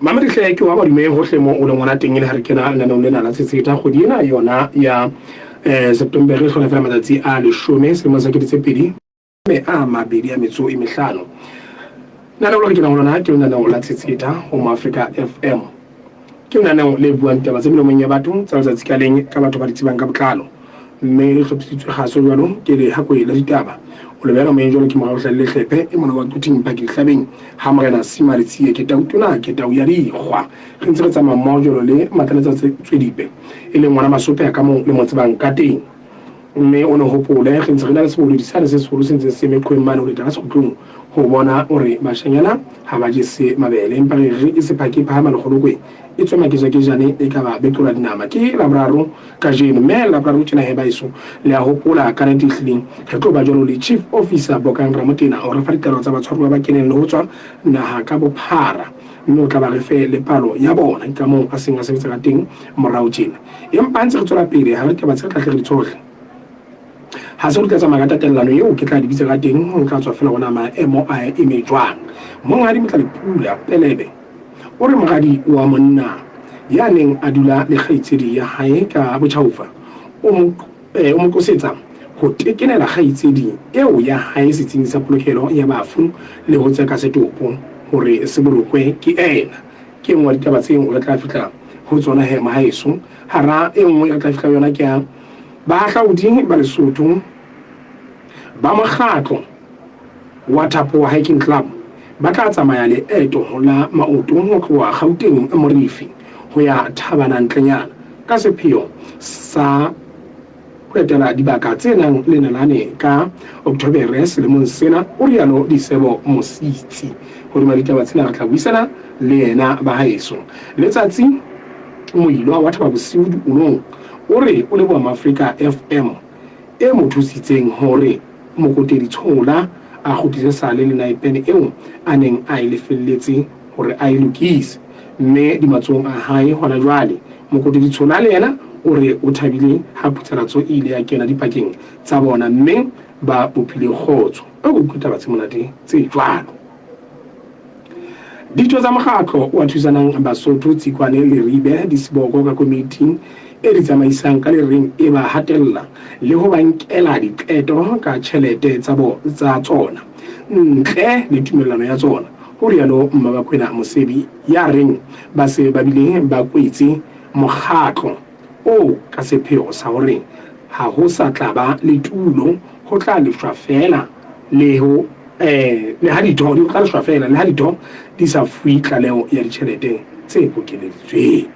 Mamedihle ke wa badume hohle mo o leng gona teng e le ga re kena lenaneong lena la Tshetsheta kgwedi ena yona ya um September e hlola fela matsatsi a leshome selemong sa 2025. Lenaneo le re kenang ho lona ke lenaneo la Tshetsheta ho Moafrika FM. Ke lenaneo le buang taba tse melomong ya batho tsa letsatsi ka leng ka batho ba di tsebang ka botlalo. Mme le hlophisitswe kgaso jwalo ke Lehakoe la Ditaba. O le behela moyeng jwalo ke Morao Hlalele Hlephe e mona wa Quthing Phakedi Hlabeng ha Morena Sima Letsie ke tau tona ke tau ya dikgwa. Re ntse re tsamaya mmoho jwalo le Matlaletsa Tswedipe e leng ngwana Masophe ka moo le mo tsebang ka teng. Mme o ne hopole re ntse re na le sebolodi sane se seholo se ntseng se eme qhweng mane ho leta ka sekgutlong ho bona hore bashanyana ha ba jese mabele. Empa re re e se phake e phahama lekgolokweng e tswe makejakejane e ka ba beqola dinama. Ke Laboraro kajeno mme Laboraro tjena he baeso le a hopola ka nete ehlileng re tlo ba jwalo le Chief Officer Bokang Ramotena o re fa ditaba tsa batshwaruwa ba keneng le ho tswa naha ka bophara mme o tla ba re fe le palo ya bona ke ka moo a seng a sebetsa ka teng morao tjena. Empa ntse re tswela pele ha re ditaba tse re tla hle re di tshohle. Ha se re tla tsamaya ka tatellano eo ke tla di bitsa ka teng ho tla tswa fela hore na maemo a eme jwang. Monghadi Motlalepula Pelebe o re moradi wa monna ya neng a dula le kgaitsedi ya hae ka botjhaufa o mo o mo qosetsa ho tekenela kgaitsedi eo ya hae setsing sa polokelo ya bafu le ho tseka setopo hore se bolokwe ke eena. Ke e nngwe ya ditaba tseo re tla fihla ho tsona he mohaeso. Hara e nngwe re tla fihla ho yona ke ya bahahlaudi ba Lesotho ba mokgatlo wa Thapoa Hiking Club ba tla tsamaya leeto la maoto ho tloha Gauteng Morifi ho ya Thabana Ntlenyana ka sepheo sa ho etela dibaka tse nang le nalane ka Octobere selemong sena, o rialo Disebo Mositsi. Hodima ditaba tsena re tla buisana le yena ba haeso. Letsatsi Moilwa wa Thaba Bosiu Diulong o re o leboha Mafrika FM e mo thusitseng hore Mokotedi Tshola a kgutlise sale le naepene eo a neng a e lefelletse hore a e lokise mme di matsohong a hae hona jwale. Mokotedi Tshola le yena o re o thabile ha phutsalatso e ile ya kena dipakeng tsa bona mme ba bopile kgotso. O utlwe taba tse monate tse jwalo. Ditho tsa mokgatlo wa thusanang Basotho Tsikwane Leribe di seboko ka komiti e di tsamaisang ka le reng e ba hatella le ho ba nkela diqeto ka tjhelete tsa bo tsa tsona ntle le tumellano ya tsona, ho rialo Mmabakwena Mosebi ya reng ba se ba bile ba kwetse mokgatlo oo ka sepheo sa hore ha ho sa tla ba le tulo ho tla lefshwa feela le ho eh le ha ditho di tla lefshwa feela le ha ditho di sa fuwe tlaleho ya ditjhelete tse bokeleditsweng.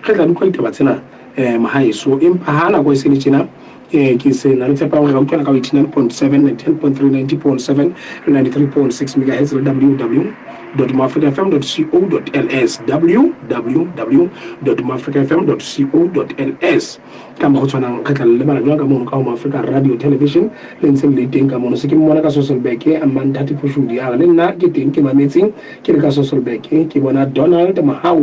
Re tla di utlwa ditaba tsena eh mohaeso empa ha nako e se le tjena eh ke se na le tshepo ya hore ra utlwana ka 89.7, 90.3, 90.7 le 93.6 megahertz le www.moafricafm.co.ls www.moafricafm.co.ls Ka mokgwa o tshwanang re tla le lebala jwang ka mono ka ho Moafrika Radio Television le ntseng le teng ka mono. Se ke mmona ka Sasolburg Mmanthati Phushudi a re le nna ke teng ke mametse ke le ka Sasolburg ke bona Donald Mohau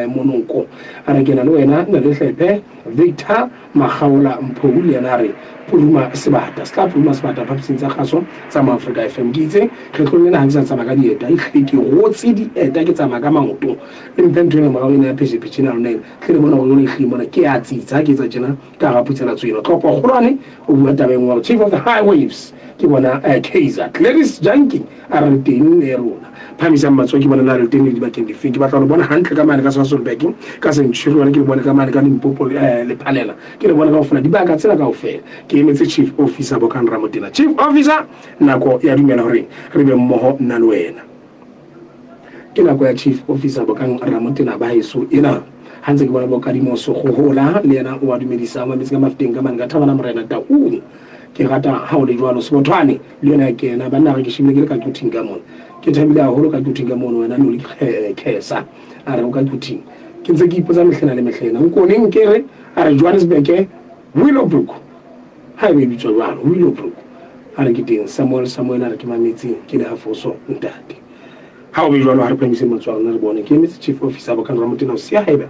Monoko a re ke na le wena na le Hlephe Victor Makgaola Mphou le yena a re puruma sebata se tla puruma sebata phaposing tsa kgaso tsa Moafrika FM. Ke itse kgetlong lena ha ke sa tsamaya ka dieta ehlile ke rotse dieta ke tsamaya ka maoto le mphe ntho ena morao ena ya pheshephetjhe ena lona ena Hle le bona hore jwale ehlile mona ke a tsitsa ha ke etsa tjena ka hara putselatso ena. Tlhopho kgolwane o bua taba e nngwe hore Chief of the High Waves ke bona Kaizer. Gladys Janki a re teng le rona. Phahamisang matsoho ke bona na le teng le dibakeng difeng. Ke batla ho le bona hantle ka mane ka Sasolburg, ka Centurion, ke le bone ka mane ka Limpopo le Phalela. Ke le bone kaofela dibaka tsena kaofela. Ke emetse Chief Officer Bokang Ramotena. Chief Officer, nako ya dumela hore re be mmoho nna le wena. Ke nako ya Chief Officer Bokang Ramotena ba heso ena. Ha ntse ke bona bo Kadimo Sekgohola le yena o a dumedisa, o mametse ka Mafeteng ka mane ka Thabana Morena Taung. Ke rata ha o le jwalo. Sebothwane le yona ya kena. Banna re ke shebile ke le ka Quthing ka mona. Ke thabile haholo ka Quthing ka mono wena Noli Khesa. A re o ka Quthing. Ke ntse ke ipotsa mehlena le mehlena. Nkone nkere a re Johannesburg Willowbrook. Ha ebe e bitswa jwalo, Willowbrook. A re ke teng. Samuel, Samuel a re ke mametse ke le hafoso ntate. Ha o be jwalo ha re phamise matsoho a rona re bone. Ke emetse Chief Officer Bokang Ramotena ho siya haeba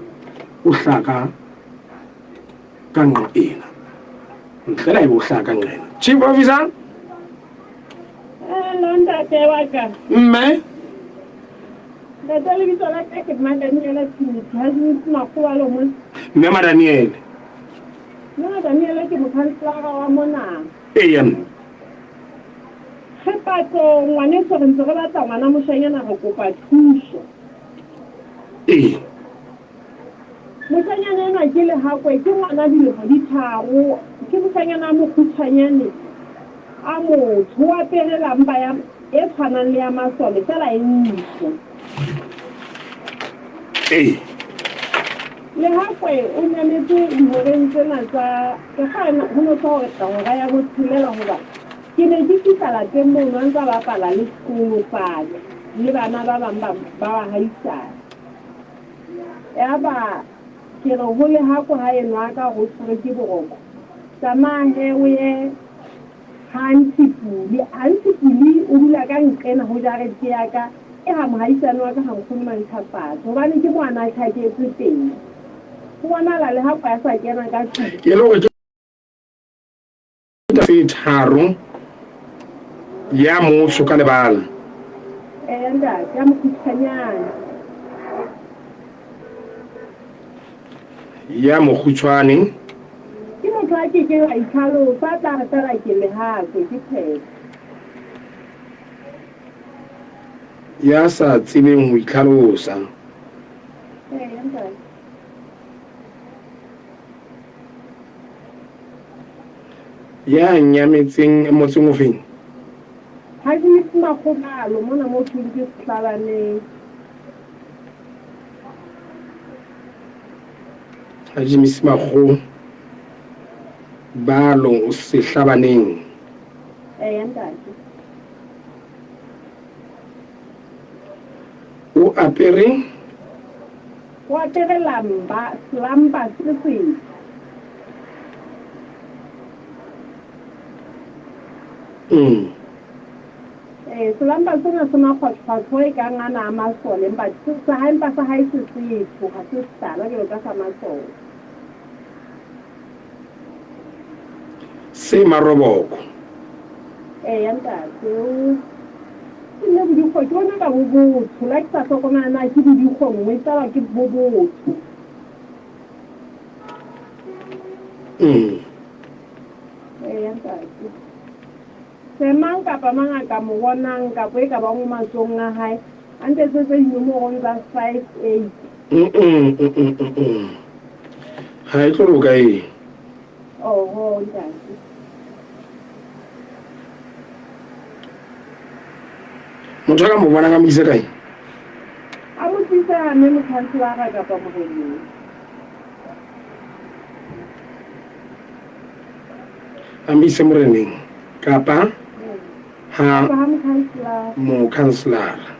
o hlaha ka ka nqa ena. Ntle le haeba o hlaha ka nqa ena. Chief Officer. Hello ntate wa ka. Mme. Ntate, lebitso la ka ke Madaniela Timothy, ha ke Makgobalo mona. Mme Madaniele. Mme Madaniele ke mokhanselara wa mona. Eya mme. Re patlo ngwaneso re ntse re batla ngwana moshanyana re kopa thuso. Ee. Moshanyana enwa ke Lehakwe, ke ngwana dilemo di tharo, ke moshanyana a mokgutshwanyane a motsho, o apere lamba ya e tshwanang le ya masole fela e ntsho. Ee. Lehakwe o nyametse dihoreng tsena tsa ka ga ho no tswa hore hora ya botshelela hoba ke ne ke fihla lapeng mono a ntsa bapala le sekolo fatshe le bana ba bang ba bahaisane. Yaba ke re ho Lehakwe ha enwa a ka hore o tshwerwe ke boroko, tsamaya he o ye ha Ntshipuli. Ha Ntshipuli o dula ka nqena ho jarete ya ka, e ha mohaisane wa ka ha nkgono Mantšhafatso, hobane ke mo a na tjhaketse teng. Ho bonahala Lehakwe a sa kena ka tlung. E le hore ke tse tharo ya motsho ka lebala. Eya ntate, ya mokgutshwanyane. Ya mokgutshwane. Ke motho a ke keng a itlhalosa, a tla re fela ke Lehakwe, ke phetho. Ya sa tsebeng ho itlhalosa. Eya ntate. Ya nyametseng motseng ofeng? Ha ke itse Makgobalo mona mo thweng ke Sehlabaneng. Ha James Makgobalo Sehlabaneng. Eya ntate. O apere? O apere lamba, selampa se setsho. Ee, selampa sena se makgwathokgwatho e kang ana a masole, empa sa hae, empa sa hae se setsho, ha se setala jwalo ka sa masole. Se maroboko. Eya ntate, o ke nne bodikgo, ke bona ka bo botsho, la ke sa hlokomela na ke bodikgo nngwe, e taba ke bo botsho. Eya ntate. Se mang kapa mang a ka mo bonang kapa e ka bang o matsohong a hae, a ntetsetse dinomorong tsa 58. Ha e tlo loka e. Oho ntate. Motho a ka mo bonang a mo ise kae? A mo tlise ha mme mokhanselara kapa moreneng. A mo ise moreneng kapa ha mokhanselara.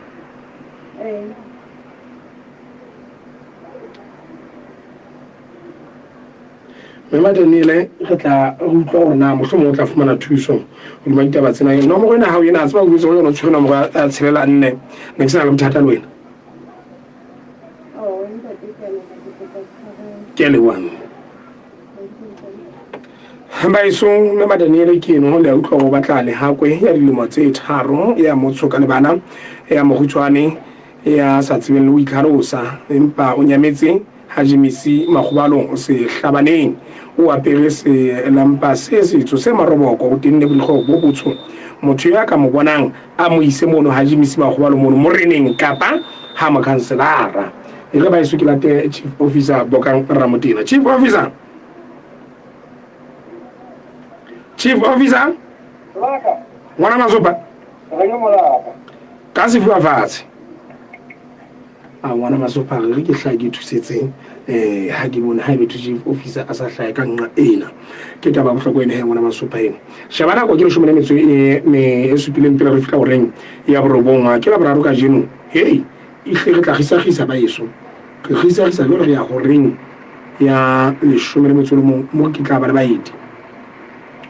Mme Madaniele re tla re utlwa hore na mohlomong o tla fumana thuso hodima ditaba tsena. Nomoro ena hao ena a tseba o boetse ho yona o tshwere nomoro ya tshelela nne ne ke se na le bothata le wena. Ke a leboha mme. Baeso mme Madaniele ke eno le a utlwa hore o batla lehakwe ya dilemo tse tharo ya motsho ka lebala ya mokgutshwane ya sa tsebeng le ho itlhalosa empa o nyametse ha Jemisi Makgobalong sehlabaneng. O apere selampa se setsho se maroboko, o tenne borikgwe bo botsho. Motho ya ka mo bonang a mo ise mono ha Jemisi Makgobalo mono moreneng kapa ha mokhanselara. E re baeso ke late Chief Officer Bokang Ramotena. Chief Officer! Chief Officer! Ngwana Masopa. Ka sefuba fatshe. A ngwana Masopa re ke hlahe ke thusetseng eh ha ke bone ha ebe chief officer a sa hlahe ka nqa ena. Ke taba ya bohlokwa ena he ngwana Masopa ena. Sheba nako ke leshome le metso e me e supileng pele re fihla horeng ya borobong. Ke la boraro kajeno. Hey, ehlile re tla kgisakgisa baeso. Re kgisakgisa jwale re ya horeng ya leshome le metso le mong mo ke tla ba le baeti.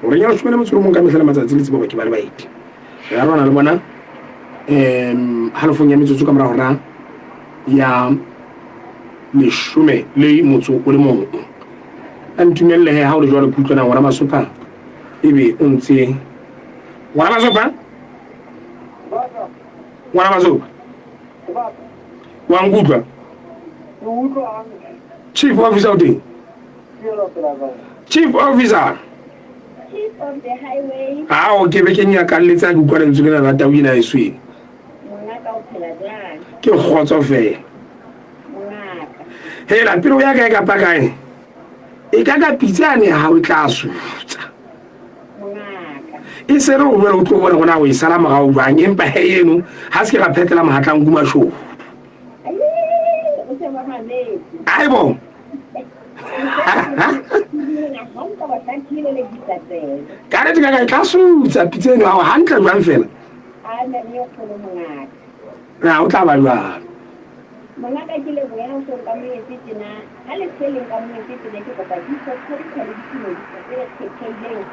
Horeng ya leshome le metso le mong ka mehla le matsatsi le tsebe hore ke ba le baeti. Re arolana le bona um halofong ya metsotso ka mora hora ya leshome le motso o le mong. A ntumelle he ha o le jwalo ke utlwana ngwana Masopha ebe o ntse ngwana Masopha ngwana Masopha. Wa nkutlwa? Ke utlwa hantle. Chief officer o teng? Ke ela pela ka. Chief officer. Chief of the highway. Ao ke be ke nyakalletse ha ke utlwa lentswe lena la tau ena e sweng. Mongaka o phela jwang? Ke kgotso fela. Mongaka. Hela pele o ya kae kapa kae? E ka ka pitse yane ya hao e tla sutsa. Mongaka. E se re o boele o tlo bona gona o e sala morao jwang empa he eno ha se ke ra phetela mohatlang ku mashodu. Ai, o se ba mametse. Aibo. Ka nnete ka ka e tla sutsa pitse eno hao hantle jwang fela. Na o tla ba jwalo. Mongaka ke lebohe ha o so nkamohetse tjena. Ha le se le nkamohetse tjena ke kopa ke iswe tlhompho le ditumediso tse kgethehileng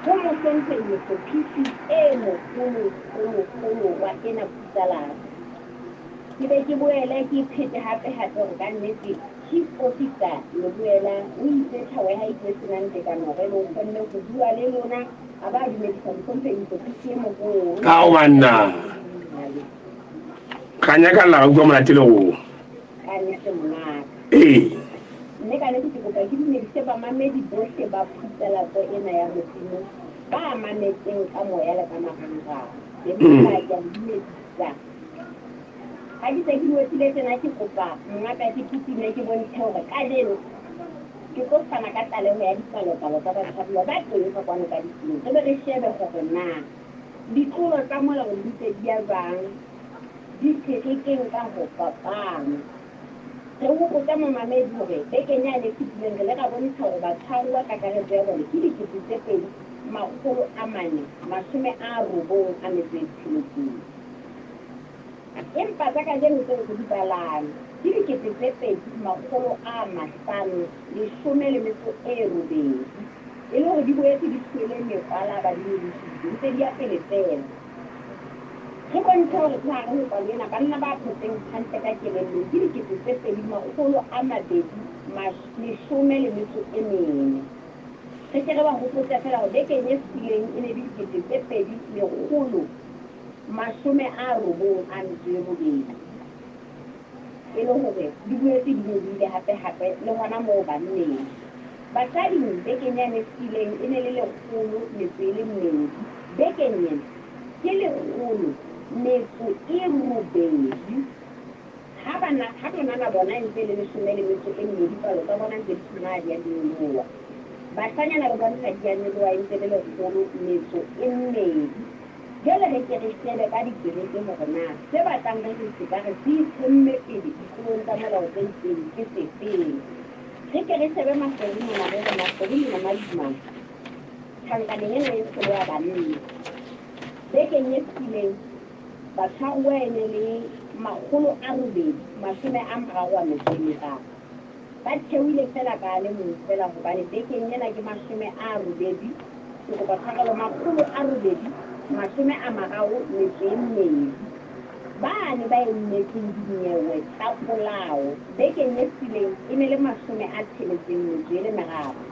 ho Mohlomphehi Mohlophisi e moholo kgolo kgolo wa ena Putsalasa. Ke be ke boele ke phete hape hape hore ka nnete Chief Officer Leboela o itse thabo ya hae ke e senang tekano hore ebe o kgonne ho bua le lona a ba a dumedisa Mohlomphehi Mohlophisi e moholo. Ao banna. Ra nyakalla ra utlwa monate le rona. Ka nnete mongaka. Ee. Mme ka nnete ke kopa ke dumedise bamamedi bohle ba phutsalatso ena ya Modimo ba mametseng ka moya le ka marangrang. Be ke a le dumedisa. Ha ke se ke ngotsile tjena ke kopa mongaka ke kitime ke bontshe hore kajeno ke tlo fana ka tlaleho ya dipalopalo tsa batshwaruwa ba teng ka kwano ka ditlung. Re be re shebe hore na ditlolo tsa molao di ntse di ya jwang diterekeng ka ho fapana. Re hopotsa momamedi hore bekeng yane e fetileng re ile ra bontsha hore batshwaruwa kakaretso ya bona ke 2496. Empa tsa kajeno tseo re di balang ke 2518, e le hore di boetse di shwele mekwalaba di nyolohile, di ntse di ya pele feela. Re bontshe hore ka hare ho palo ena banna ba phetseng hantle ka kelellong ke 2214. Re ke re ba hopotse feela hore bekeng e fetileng e ne le 2198, e le hore di boetse di nyolohile hape-hape le hona moo banneng. Basading bekeng yane e fetileng e ne le 102, bekeng ena ke 108. Ha bana, ha banana bona e ntse e le 12, palo tsa bona ntse di tshwana ha di a di nyoloha. Bashanyana le bona ha di a nyoloha e ntse le 102. Jwale re ke re shebe ka dikereke hore na se batlang re se ka re se itlhomme pele ditlolong tsa molao tse itseng ke sefeng. Re ke re shebe Maseru mona re re Maseru mona Madumang tjhankaneng ena e kgolo ya banna. Bekeng e fetileng batshwaruwa e ne le 833. Ba theohile feela ka a le mong feela hobane bekeng ena ke 80, ke kopa tshwarelo, 832. Bane ba emetseng dinyewe tsa polao bekeng e fetileng e ne le 63,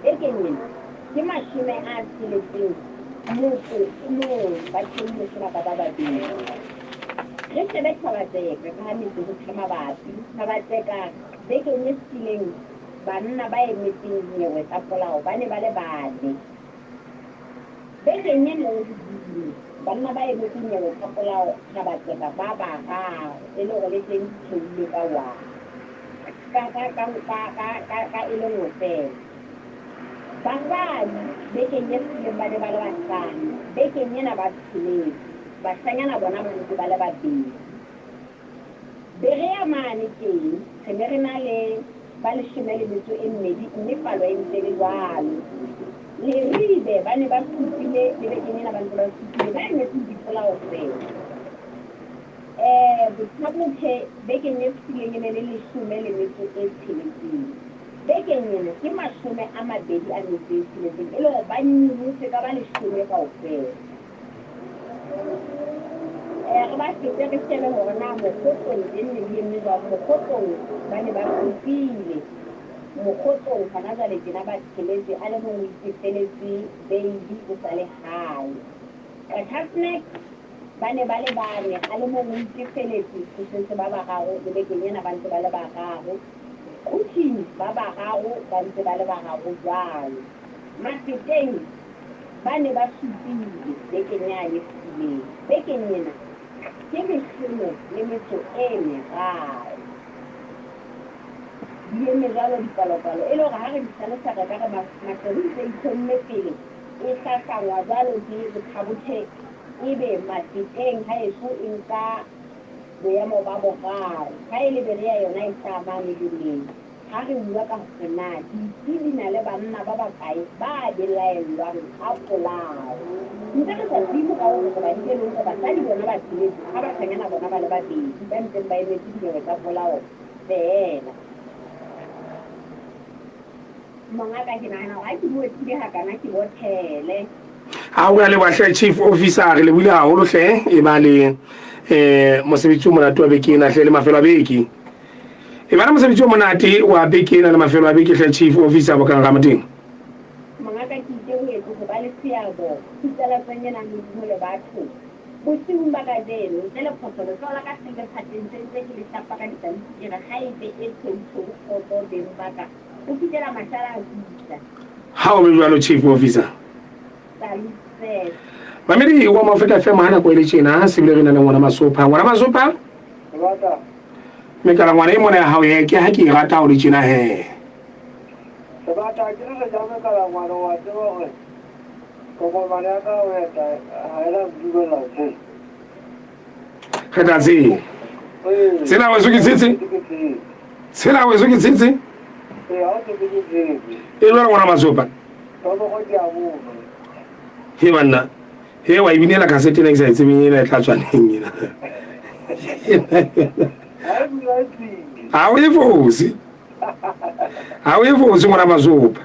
bekeng ena ke 61, ba theohile feela ka ba babedi. Re shebe Thaba-Tseka ka ha metse ho tjha mabapi. Thaba-Tseka bekeng e fetileng banna ba emetseng dinyewe tsa polao ba ne ba le bane. Bekeng ena e hodimo banna ba emetseng nyewe tsa polao Thaba-Tseka ba bararo, e le hore le teng di theohile ka one, ka, ka, ka, ka, ka, ka, ka e le nngwe feela. Basadi bekeng e fetileng ba ne ba le bahlano, bekeng ena ba tsheletse, bashanyana bona ba ntse ba le babedi. Berea mane teng re ne re na le ba 12, mme palo e ntse le jwalo. Leribe ba ne ba supile, le bekeng ena ba ntse ba supile, ba emetseng dipolao feela. Botshabotjhe bekeng e fetileng e ne le 16, bekeng ena ke 26, e le hore ba nyolotse ka ba 10 kaofela. Re ba fete re shebe hore na mokgotlong teng ne di eme jwang. Mokgotlong ba ne ba supile. Mokgotlong hona jwale tjena ba tsheletse, a le mong o itefeletse bail o sa le hae. Qacha's Nek Ba ne ba le bane, a le mong o itefeletse, ho setse ba bararo, le bekeng ena ba ntse ba le bararo. Quthing ba bararo ba ntse ba le bararo jwalo. Mafeteng ba ne ba supile bekeng yane e fetileng. Bekeng ena ke leshome le metso e meraro. Di eme jwalo dipalopalo e le hore ha re di hlalosa re ka re Maseru e ntse e itlhomme pele e hlahlangwa jwalo ke Botha-Bothe ebe Mafeteng haeso e nka boemo ba boraro. Ha e le Berea yona e hlaha mane Lemeng. Ha re bua ka hore na ditsi di na le banna ba bakae ba belaellwang ka polao. Ntse re sa tsebe morao hore re badile le hore basadi bona ba tsheletse ha bashanyana bona ba le babedi ba ntseng ba emetse dinyewe tsa polao feela. Mongaka, ke nahana hore ha ke bue thile hakana ke bothele. Ha o ya leboha hle chief officer, re lebohile haholo hle. E ba le mosebetsi o monate wa beke ena hle le mafelo a beke. E ba le mosebetsi o monate wa beke ena le mafelo a beke hle chief officer Bokang Ramoteng. Mongaka, ke itebohetse ho ba le seabo phutlalatshong ena Modimo le batho. Bosiung ba kajeno, ntle le phoso, letsoho la ka se le phateng se ntse ke le shapa ka ditalisi ke re kgaebe e tshweu-tshweu kgotso beng ba ka ho fihlela mashala a fihla. Ha o be jwalo chief officer. Salute sir. Mamedi wa Moafrika FM ha nako e le tjena se bile re na le ngwana Masopha. Ngwana Masopha? Sebata. Mekala ngwana e mona ya hao he ke ha ke e rata o le tjena he. Sebata ke re ja mekala ngwana wa tseba hore tokomane ya ka o eta ha ena dumella ho tshela. Re tla tsela. Tsela weso ke tshetse. Tsela weso ke tshetse. Ee, ha o tsebe ke tshetse. E jwale ngwana Masopha. Torogo ke a bone. He banna. He wa ibinela kasete ena ke sa e tsebeng ena e tla tswa neng ena. Ha o e fose. Ha o e fose ngwana Masopha.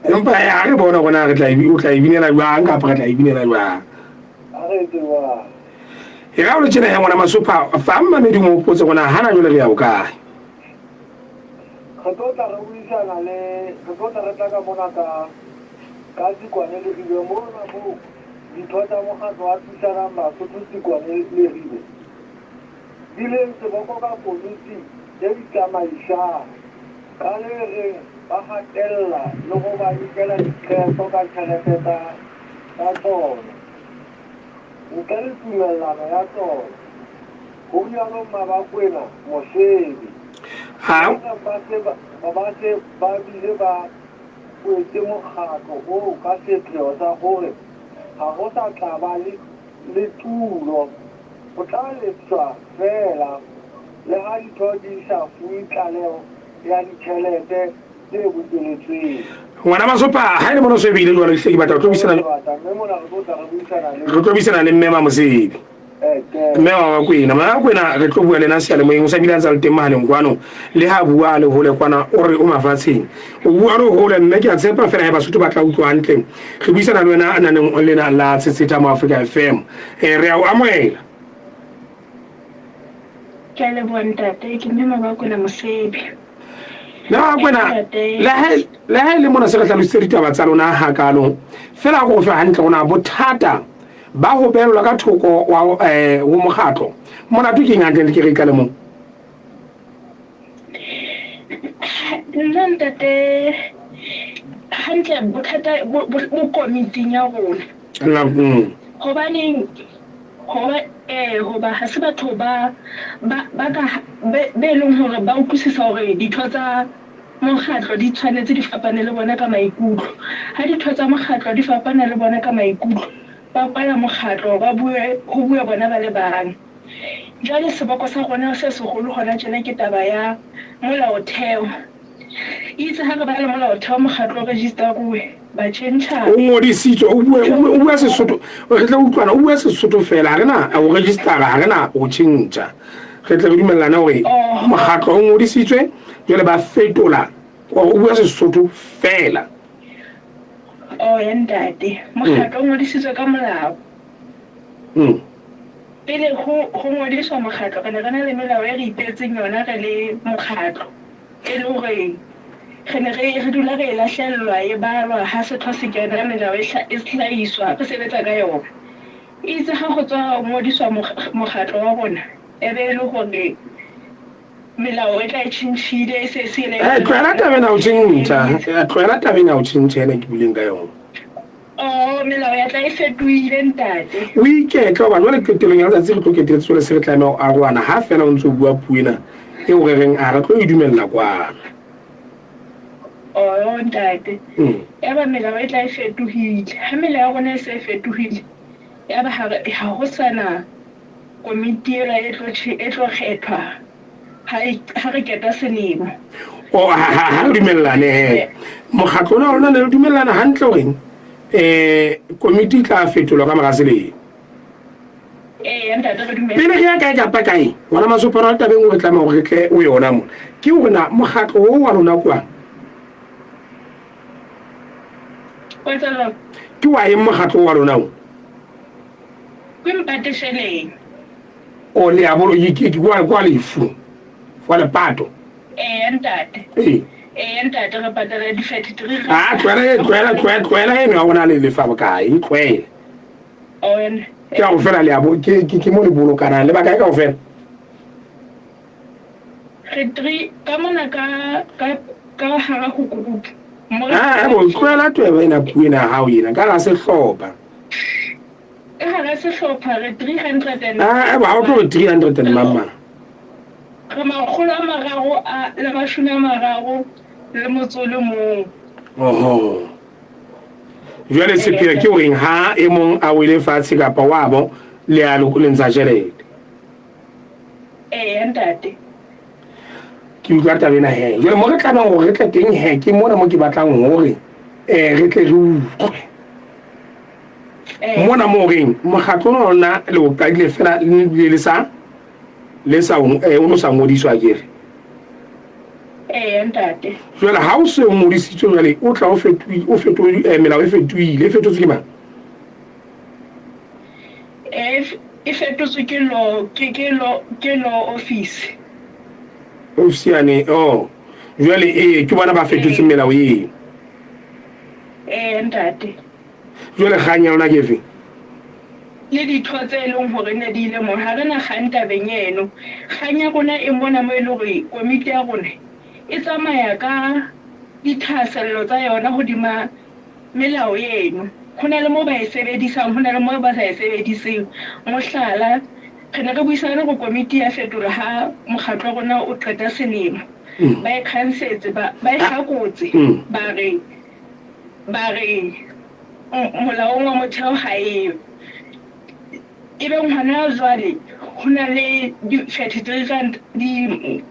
Empa ha re bona hore na re tla o tla ibinela jwang kapa re tla ibinela jwang. E ga o le tjena he ngwana Masopha fa mmamedi mo potse gona hana jwale re ya o kae. Re tlo tla re buisana le re tlo tla re tla ka mona ka ka Tsikwane Leribe mona moo ditho tsa mokgatlo wa Thusanang Basotho Tsikwane Leribe di leng seboko ka komiti e di tsamaisang ka le reng ba hatella le go ba nkela diqeto ka tjhelete tsa tsa tsona ntle le tumellano ya tsona, ho rialo Mmabakwena Mosebe. Ha Ba se ba se ba bile ba kwetse mokgatlo oo ka sepheo sa hore ha ho sa tla ba le le tulo, ho tla lefshwa feela le ha ditho di sa fuwe tlaleho ya ditjhelete tse bokeletsweng. Ngwana Masopha, ha e le mona o so e beile jwalo, ehlile ke batla ho tlo buisana Mme mona re tlo tla re buisana le re tlo buisana le Mme Mamosebe. Mme wa Bakwena, Mme Bakwena re tlo bua le ena seyalemoyeng, o sa bile a ntse a le teng mohaleng kwano, le ha bua a le hole kwana, o re o mafatsheng. O bua le hole mme ke a tshepa fela he Basotho ba tla utlwa hantle. Re buisana le wena naneng lena la Tshetsheta mo Afrika FM. Re a o amohela. Ke a leboha ntate, ke Mme Mabakwena Mosebe. Mme Mabakwena, le ha e le mona se re hlalositse ditaba tsa lona hakalo, fela go fe hantle gona bothata ba ho behellwa ka thoko wa ho mokgatlo. Molato ke eng hantle ke re iqale moo? Nna ntate hantle bothata bo komiting ya rona. Hobaneng hoba hoba ha se batho ba ba ba ka be leng hore ba utlwisisa hore ditho tsa mokgatlo di tshwanetse di fapane le bona ka maikutlo. Ha ditho tsa mokgatlo di fapana le bona ka maikutlo, ba kwala mokgatlo ba bue ho bue bona ba le bang. Jwale seboko sa rona se seholo hona tjena ke taba ya molaotheo. Itse ha re bala molaotheo mokgatlo o register-uwe, ba tjhentjha. O ngodisitswe, o bue, o bue, o bua Sesotho, re tle utlwana, o bua Sesotho fela, ha re na ho register-a, ha re na ho tjhentjha. Re tle re dumellane hore mokgatlo o ngodisitswe, jwale ba fetola hore o bua Sesotho fela. Oh ya ntate, mokgatlo o ngodisitswe ka molao. Pele ho ho ngodiswa mokgatlo, re ne re na le melao e re ipeetseng yona re le mokgatlo, e le hore re ne re re dula re e lahlellwa, e balwa ha setho se kena, melao e e hlahiswa, re sebetsa ka yona. Itse ha ho tswa ngodiswa mokgatlo wa rona, e be e le hore melao e tla e tjhentjhile, e se e se ele. Eh, tlohela taba ena ho tjhentjha. Tlohela taba ena ho tjhentjha ena ke buileng ka yona. Oh, melao ya tla e fetohile ntate. O iketle hoba jwale qetellong ya letsatsi re tlo qetelletse jwale se re tlameha ho arohana ha feela o ntse o bua puo ena eo re reng a re tlo e dumella kwano. Oh, ntate. Yaba melao e tla e fetohile. Ha melao ya rona e se e fetohile, yaba ha ho sa na komiti ela e tlo e tlo kgethwa ha re keta selemo. Oh, ha re dumellane he. Mokgatlo ona wa lona ne le dumellana hantle horeng komiti e tla fetolwa ka mora selemo. Eya ntate re dumela. Pele re ya kae kapa kae, ngwana Masopara wa tabeng o re tlameha hore re tle o yona mona. Ke hore na mokgatlo o wa lona ke wang? O etsa jwang? Ke wa eng mokgatlo wa lona o? Ke mpatesheleng. O le a bolo ke ke kwa kwa lefu. Wa lepato. Eya ntate. Ee. Eya ntate re patala di 33 rand. Ah, tlohela tlohela tlohela tlohela eno ya rona le lefa bokae, tlohela. Owen. Ke a go fela le abo ke ke ke mo le bolokanang le bakae kaofela? Re three ka mona ka ka ka hara ho group. Ah, bo tlohela tweba ena puo ena ya hao ena ka hara sehlopha. Ka hara sehlopha re 300 and Ah, ba o tlo re 300 and mang mang. Re makgolo a mararo a le mashome a mararo le motso o le mong. Oho. Jwale sepheo ke horeng ha e mong a wele fatshe kapa wabo le a le ntsha tjhelete. Eya ntate. Ke utlwa taba ena he. Jwale mo re tlamehang hore re tle teng he ke mona mo ke batlang hore re tle re utlwe. Mona mo reng mokgatlo ona lona le o qadile fela le bile le sa le sa o no sa ngodiswa akere. Eya ntate. Jwale ha o se o ngodisitswe jwale o tla o fetohile o fetohile melao e fetohile e fetotswe ke mang? E fetotswe ke law ke ke law ke law office. Office yane oh jwale ee ke bona ba fetotseng melao eo. Eya ntate. Jwale kgang ya lona ke efe? Le ditho tse e leng hore ne di ile moo, ha re na kgang tabeng eno. Kgang ya rona e mona moo e le hore komiti ya rona e tsamaya ka dithahasello tsa yona hodima melao eno. Ho na le moo ba e sebedisang, ho na le moo ba sa e sebediseng. Mohlala, re ne re buisane hore komiti ya fetolwa ha mokgatlo wa rona o qeta selemo. Ba e khansetse, ba e hlakotse, ba re Ba re, Molaong wa motheo ha e yo. Ebeng hona jwale ho na le di-33 rand, di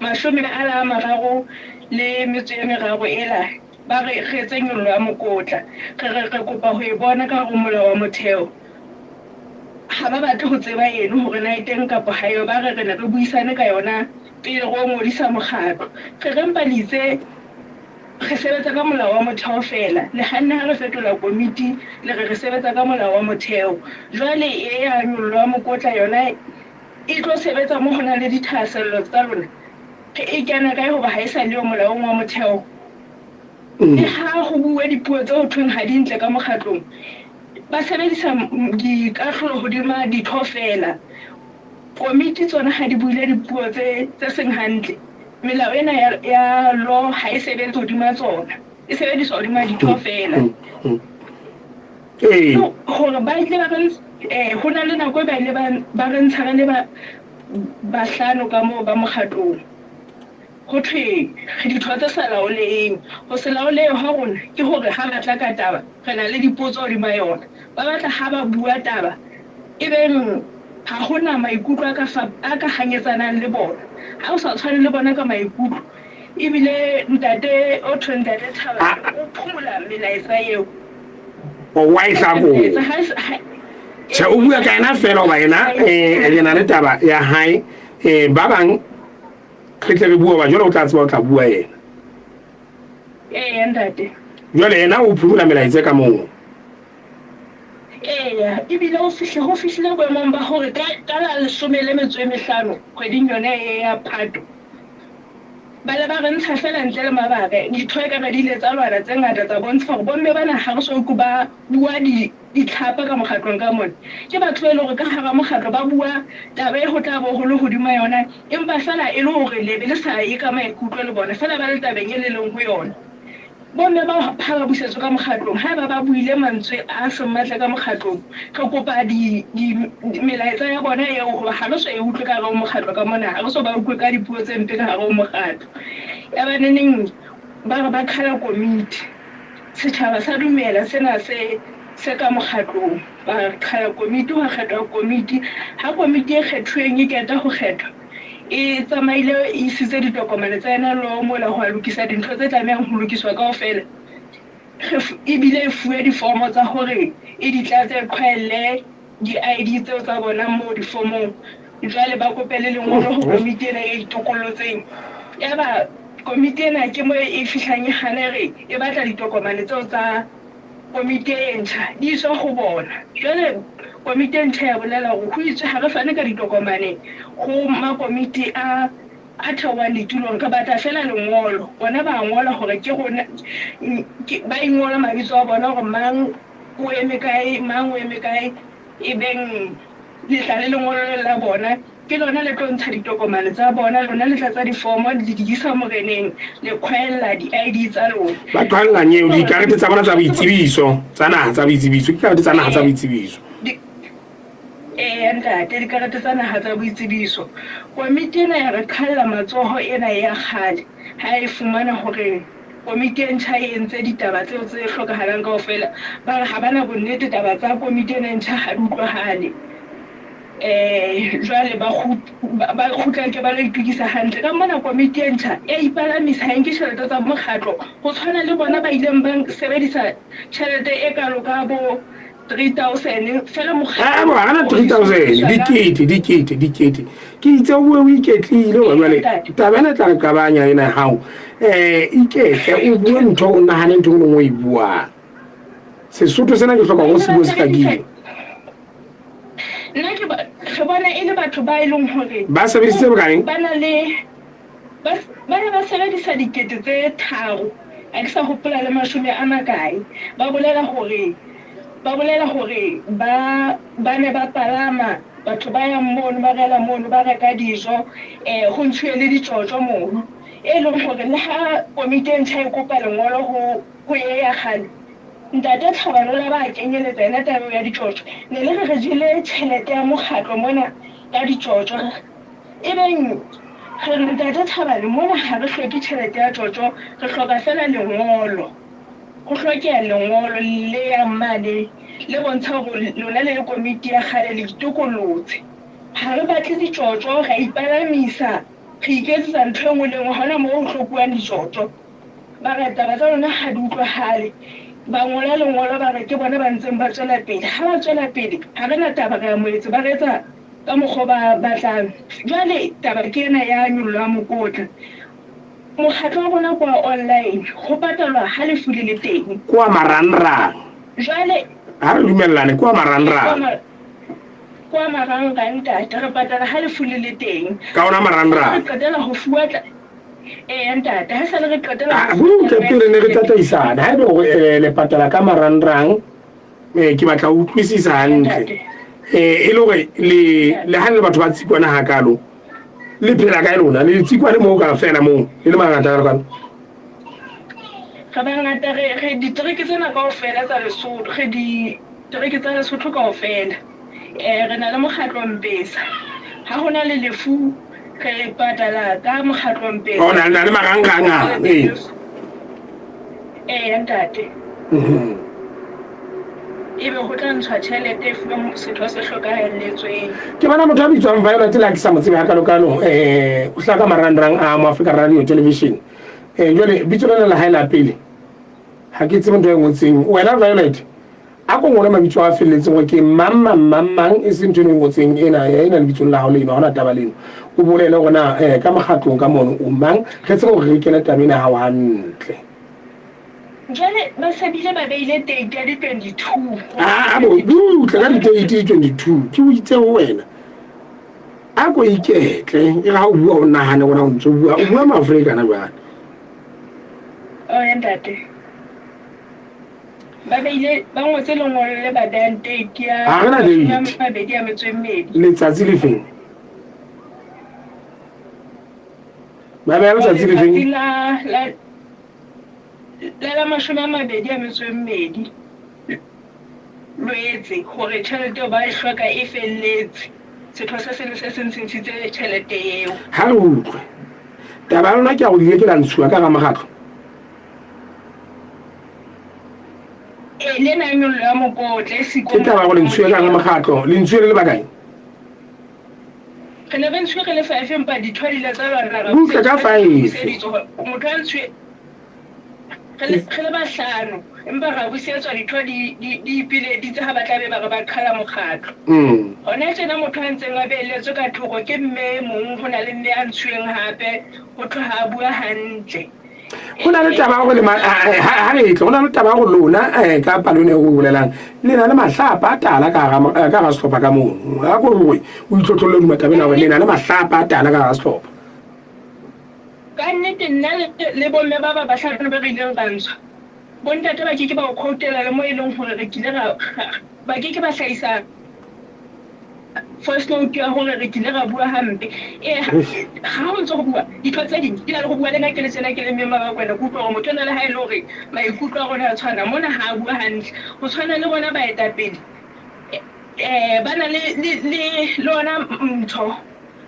mashome a la a mararo le metso e meraro ela, ba re re etse nyollo ya mokotla. Re re re kopa ho e bona ka hare ho molao wa motheo. Ha ba batle ho tseba eno hore na e teng kapa ha eyo. Ba re re ne re buisane ka yona pele re o ngodisa mokgatlo. Re re mpa le itse Re sebetsa ka molao wa motheo feela. Le hanne ha re fetola komiti, le re re sebetsa ka molao wa motheo. Jwale e ya nyollo ya mokotla yona e tlo sebetsa mo ho nang le dithahasello tsa lona? E kena kae hoba ha e sa le yo molaong wa motheo? Le ha ho buuwe dipuo tse ho thweng ha di ntle ka mokgatlong, ba sebedisa dikahlolo hodima ditho feela. Komiti tsona ha di buile dipuo tse tse seng hantle, melao ena ya ya law ha e sebetse hodima tsona, e sebediswa hodima ditho feela. Ee. Hore ba ile ba re ho na le nako e ba ile ba ba re ntsha re le ba bahlano ka moo ba mokgatlong. Ho thwe re ditho tse sa laoleheng. Ho se laolehe hwa rona ke hore ha ba tla ka taba, re na le dipotso hodima yona. Ba batla ha ba bua taba e beng ha ho na maikutlo a ka a ka hanyetsanang le bona. Ha o sa tshwane le bona ka maikutlo, ebile ntate o thweng Ntate Thabane o phumola melaetsa eo. O wa e hlakola. Tjhe, o bua ka yena feela hoba yena re na le taba ya hae. Ba bang re tle re bua hoba jwale o tla tseba o tla bua yena. Eya ntate. Jwale yena o phumola melaetsa ka moo. Eya, ebile ho fihle ho fihlile boemong ba hore ka ka la leshome le metso e mehlano kgweding yona e ya Phato, Ba le ba re ntsha feela ntle le mabaka. Ditho ekare di ile tsa lwana tse ngata tsa bontsha hore bomme bana ha re so utlwe ba bua di ditlhapa ka mokgatlong ka mona. Ke batho ba e leng hore ka hara mokgatlo ba bua taba e ho tla bo ho le hodima yona empa feela e le hore le be le sa ye ka maikutlo le bona feela ba le tabeng e le leng ho yona. Bomme bao ha ba busetswe ka mokgatlong, haeba ba buile mantswe a seng matle ka mokgatlong, re kopa di, di, melaetsa ya bona eo hoba ha re so e utlwe ka hare ho mokgatlo ka mona, ha re so ba utlwe ka dipuo tse mpe ka hare ho mokgatlo. Yaba neneng ba re ba qhala komiti. Setjhaba sa dumela sena se, se ka mokgatlong. Ba qhala komiti, hwa kgethwa komiti. Ha komiti e kgethuweng e qeta ho kgethwa, e tsamaile e isitse ditokomane tsa yona lo mola ho a lokisa dintho tse tlamehang ho lokiswa kaofela. Re ebile e fuwe difomo tsa hore e di tlatse, e qhwaelle di-ID tseo tsa bona moo difomong. Jwale ba kope le lengolo ho komiti ena e itokollotseng. Yaba komiti ena ke moo e fihlang e hana e re e batla ditokomane tseo tsa komiti e ntjha di iswa ho bona. Jwale komiti e ntjha ya bolela hore ho itswe ha re fane ka ditokomane ho makomiti a a theohang ditulong, re batla feela lengolo. Bona ba ngola hore ke rona, ba ingola mabitso a bona hore mang o eme kae, mang o eme kae, e beng le tla le lengolo leo la bona. Ke lona le tlo ntsha ditokomane tsa bona, lona le tlatsa difomo, le di isa moreneng, le qhwaella di-ID tsa lona. Ba qhwaellang eo dikarete tsa bona tsa boitsebiso, tsa naha tsa boitsebiso, ke karete tsa naha tsa boitsebiso. Eya ntate, dikarete tsa naha tsa boitsebiso. Komiti ena ya re qhalla matsoho ena ya kgale ha e fumana hore komiti e ntjha e entse ditaba tseo tse hlokahalang kaofela. Ba re ha ba na bonnete taba tsa komiti ena e ntjha ha di utlwahale. Jwale ba ba kgutla ke ba lo itokisa hantle. Ka mona komiti e ntjha ya ipalamisa, ha e nke tjhelete tsa mokgatlo ho tshwana le bona ba ileng ba sebedisa tjhelete e kalo ka bo 3000 feela mokgatlo. Bo hana 3000, dikete, dikete, dikete. Ke itse o bue o iketlile hoba jwale taba ena e tla re qabanya ena ya hao. Iketle o bue ntho o nahane ntho e nngwe o e buang. Sesotho sena ke hloka hore o se bue se hlakile. Nna ke ba, re bona e le batho ba e leng hore Ba sebedisitse bokae? ba na le ba ba ne ba sebedisa dikete tse tharo, ha ke sa hopola le mashome a makae. Ba bolela hore ba bolela hore ba ba ne ba palama batho ba yang mono ba rela mono ba reka dijo, ho ntshuwe le ditjotjo mono. E leng hore le ha komiti e ntjha e kopa lengolo ho ho e ya kgale, Ntate Tlhabane o la ba kenyeletsa yena taba eo ya ditjotjo. Ne le re re jele tjhelete ya mokgatlo mona ka ditjotjo. Ebeng re re Ntate Tlhabane mona ha re hloke tjhelete ya tjotjo, re hloka feela lengolo. Ho hlokeha lengolo le yang mane le bontsha hore lona le le komiti ya kgale le itokolotse. Ha re batle ditjotjo, ra ipalamisa, re iketsetsa ntho e nngwe le e nngwe, ha hona moo ho hlokuwang ditjotjo. Ba re taba tsa lona ha di utlwahale. Ba ngola lengolo ba re ke bona ba ntseng ba tswela pele. Ha ba tswela pele, ha re na taba, re amohetse, ba re etsa ka mokgwa o ba batlang. Jwale taba ke ena ya nyollo ya mokotla. Mokgatlo wa rona ke wa online, ho patalwa ha lefu le le teng. Ke wa marangrang. Jwale. Ha re dumellane, ke wa marangrang. Ke wa marangrang ntate, re patala ha lefu le le teng. Ka ona marangrang. Re qetela ho fuwa. Eya ntate, ha sale re qetela Ah, butle pele ne re tataisana ha ebe hore le patala ka marangrang ke batla ho utlwisisa hantle e le hore le le ha le batho ba tsikwana hakalo le phela kae lona le tsikwane moo ka fela moo le le mangata ka kalo Re bangata re re ditereke tsena kaofela tsa Lesotho re ditereke tsa Lesotho kaofela. Re na le mokgatlo Mpesa. Ha ho na le lefu re patala ka mokgatlo Mpesa. Oh, na le marangrang a. Ee. Ee, ntate. Ebe ho tla ntshwa tjhelete e fuwang setho se hlokahelletsweng. Ke bona motho a bitswang Violet le ha ke sa mo tsebe hakalokalo o hlaha ka marangrang a mo Africa Radio Television. Jwale bitso lena la hae la pele ha ke tsebe ntho e ngotseng. Wena Violet A ko ngole mabitso a felletseng hore ke mang mang mang mang e seng ntho eno e ngotseng ena ya ena lebitsong la hao leno ha hona taba leno. O bolele hore na eh, ka mokgatlong ka mono o mang re tsebe hore re kene taba ena ya hao hantle. Jwale ba se bile ba beile date ya di 22. Ah, bo butle ka di date di 22 ke o itse ho wena. A ko iketle e ga o bua o nagane gona o ntse o bua o bua maafrika na jwale. Oya ntate. Ba beile ba ngotse lengolo le ba behang date ya Ha re na mashome a date. mabedi a metso e mmedi. Letsatsi le feng? Ba beha letsatsi le feng? Letsatsi la la la la 22 Lwetse hore tjhelete eo ba e hloka e felletse. Setho se seng le se seng se ntshitse tjhelete eo. Ha re utlwe. Taba ya lona ke ya hore le ile ke la ntshuwa ka hara mokgatlo? E, le ena nyollo ya mokotla e siko. Ke taba ya hore le ntshuwe ka hara mokgatlo. Le ntshuwe le le bakae? Re ne re ntshuwe re le five empa ditho di ile tsa lwana ra Butle ka five. buseditswe. Motho a ntshuwe Re le, re le bahlano, empa ra busetswa ditho di, di, di ipileditse ha ba tla be ba re ba qhala mokgatlo. Hona tjena motho a ntseng a beelletswe ka thoko ke mme e mong, ho na le mme a ntshuweng hape, ho thwe ha a bua hantle. Ho na le taba ya hore le ma, ha, ha re tle, ho na le taba ya hore lona, ka palo ena eo o e bolelang, le na le mahlapa a tala ka hara, ka hara sehlopha ka mono. Ha ko re o itlotlolle hodima taba ena hore le na le mahlapa a tala ka hara sehlopha. Ka nnete nna le, le bomme ba ba bahlano be re ileng ra ntshwa, bontate ba ke ke ba o quotela le mo e leng hore re kile ra, ra, ba ke ke ba hlahisa voice note ya hore re kile ra bua hampe. E, ha, ha ho ntse ho bua, ditho tse ding di na le ho bua le nna ke le tjena ke le mme Mmabakwena, ke utlwa hore motho enwa le ha e le hore maikutlo a rona a tshwana, mona ha a bua hantle. Ho tshwana le bona baetapele, e, ba na le, le, le, le ona ntho.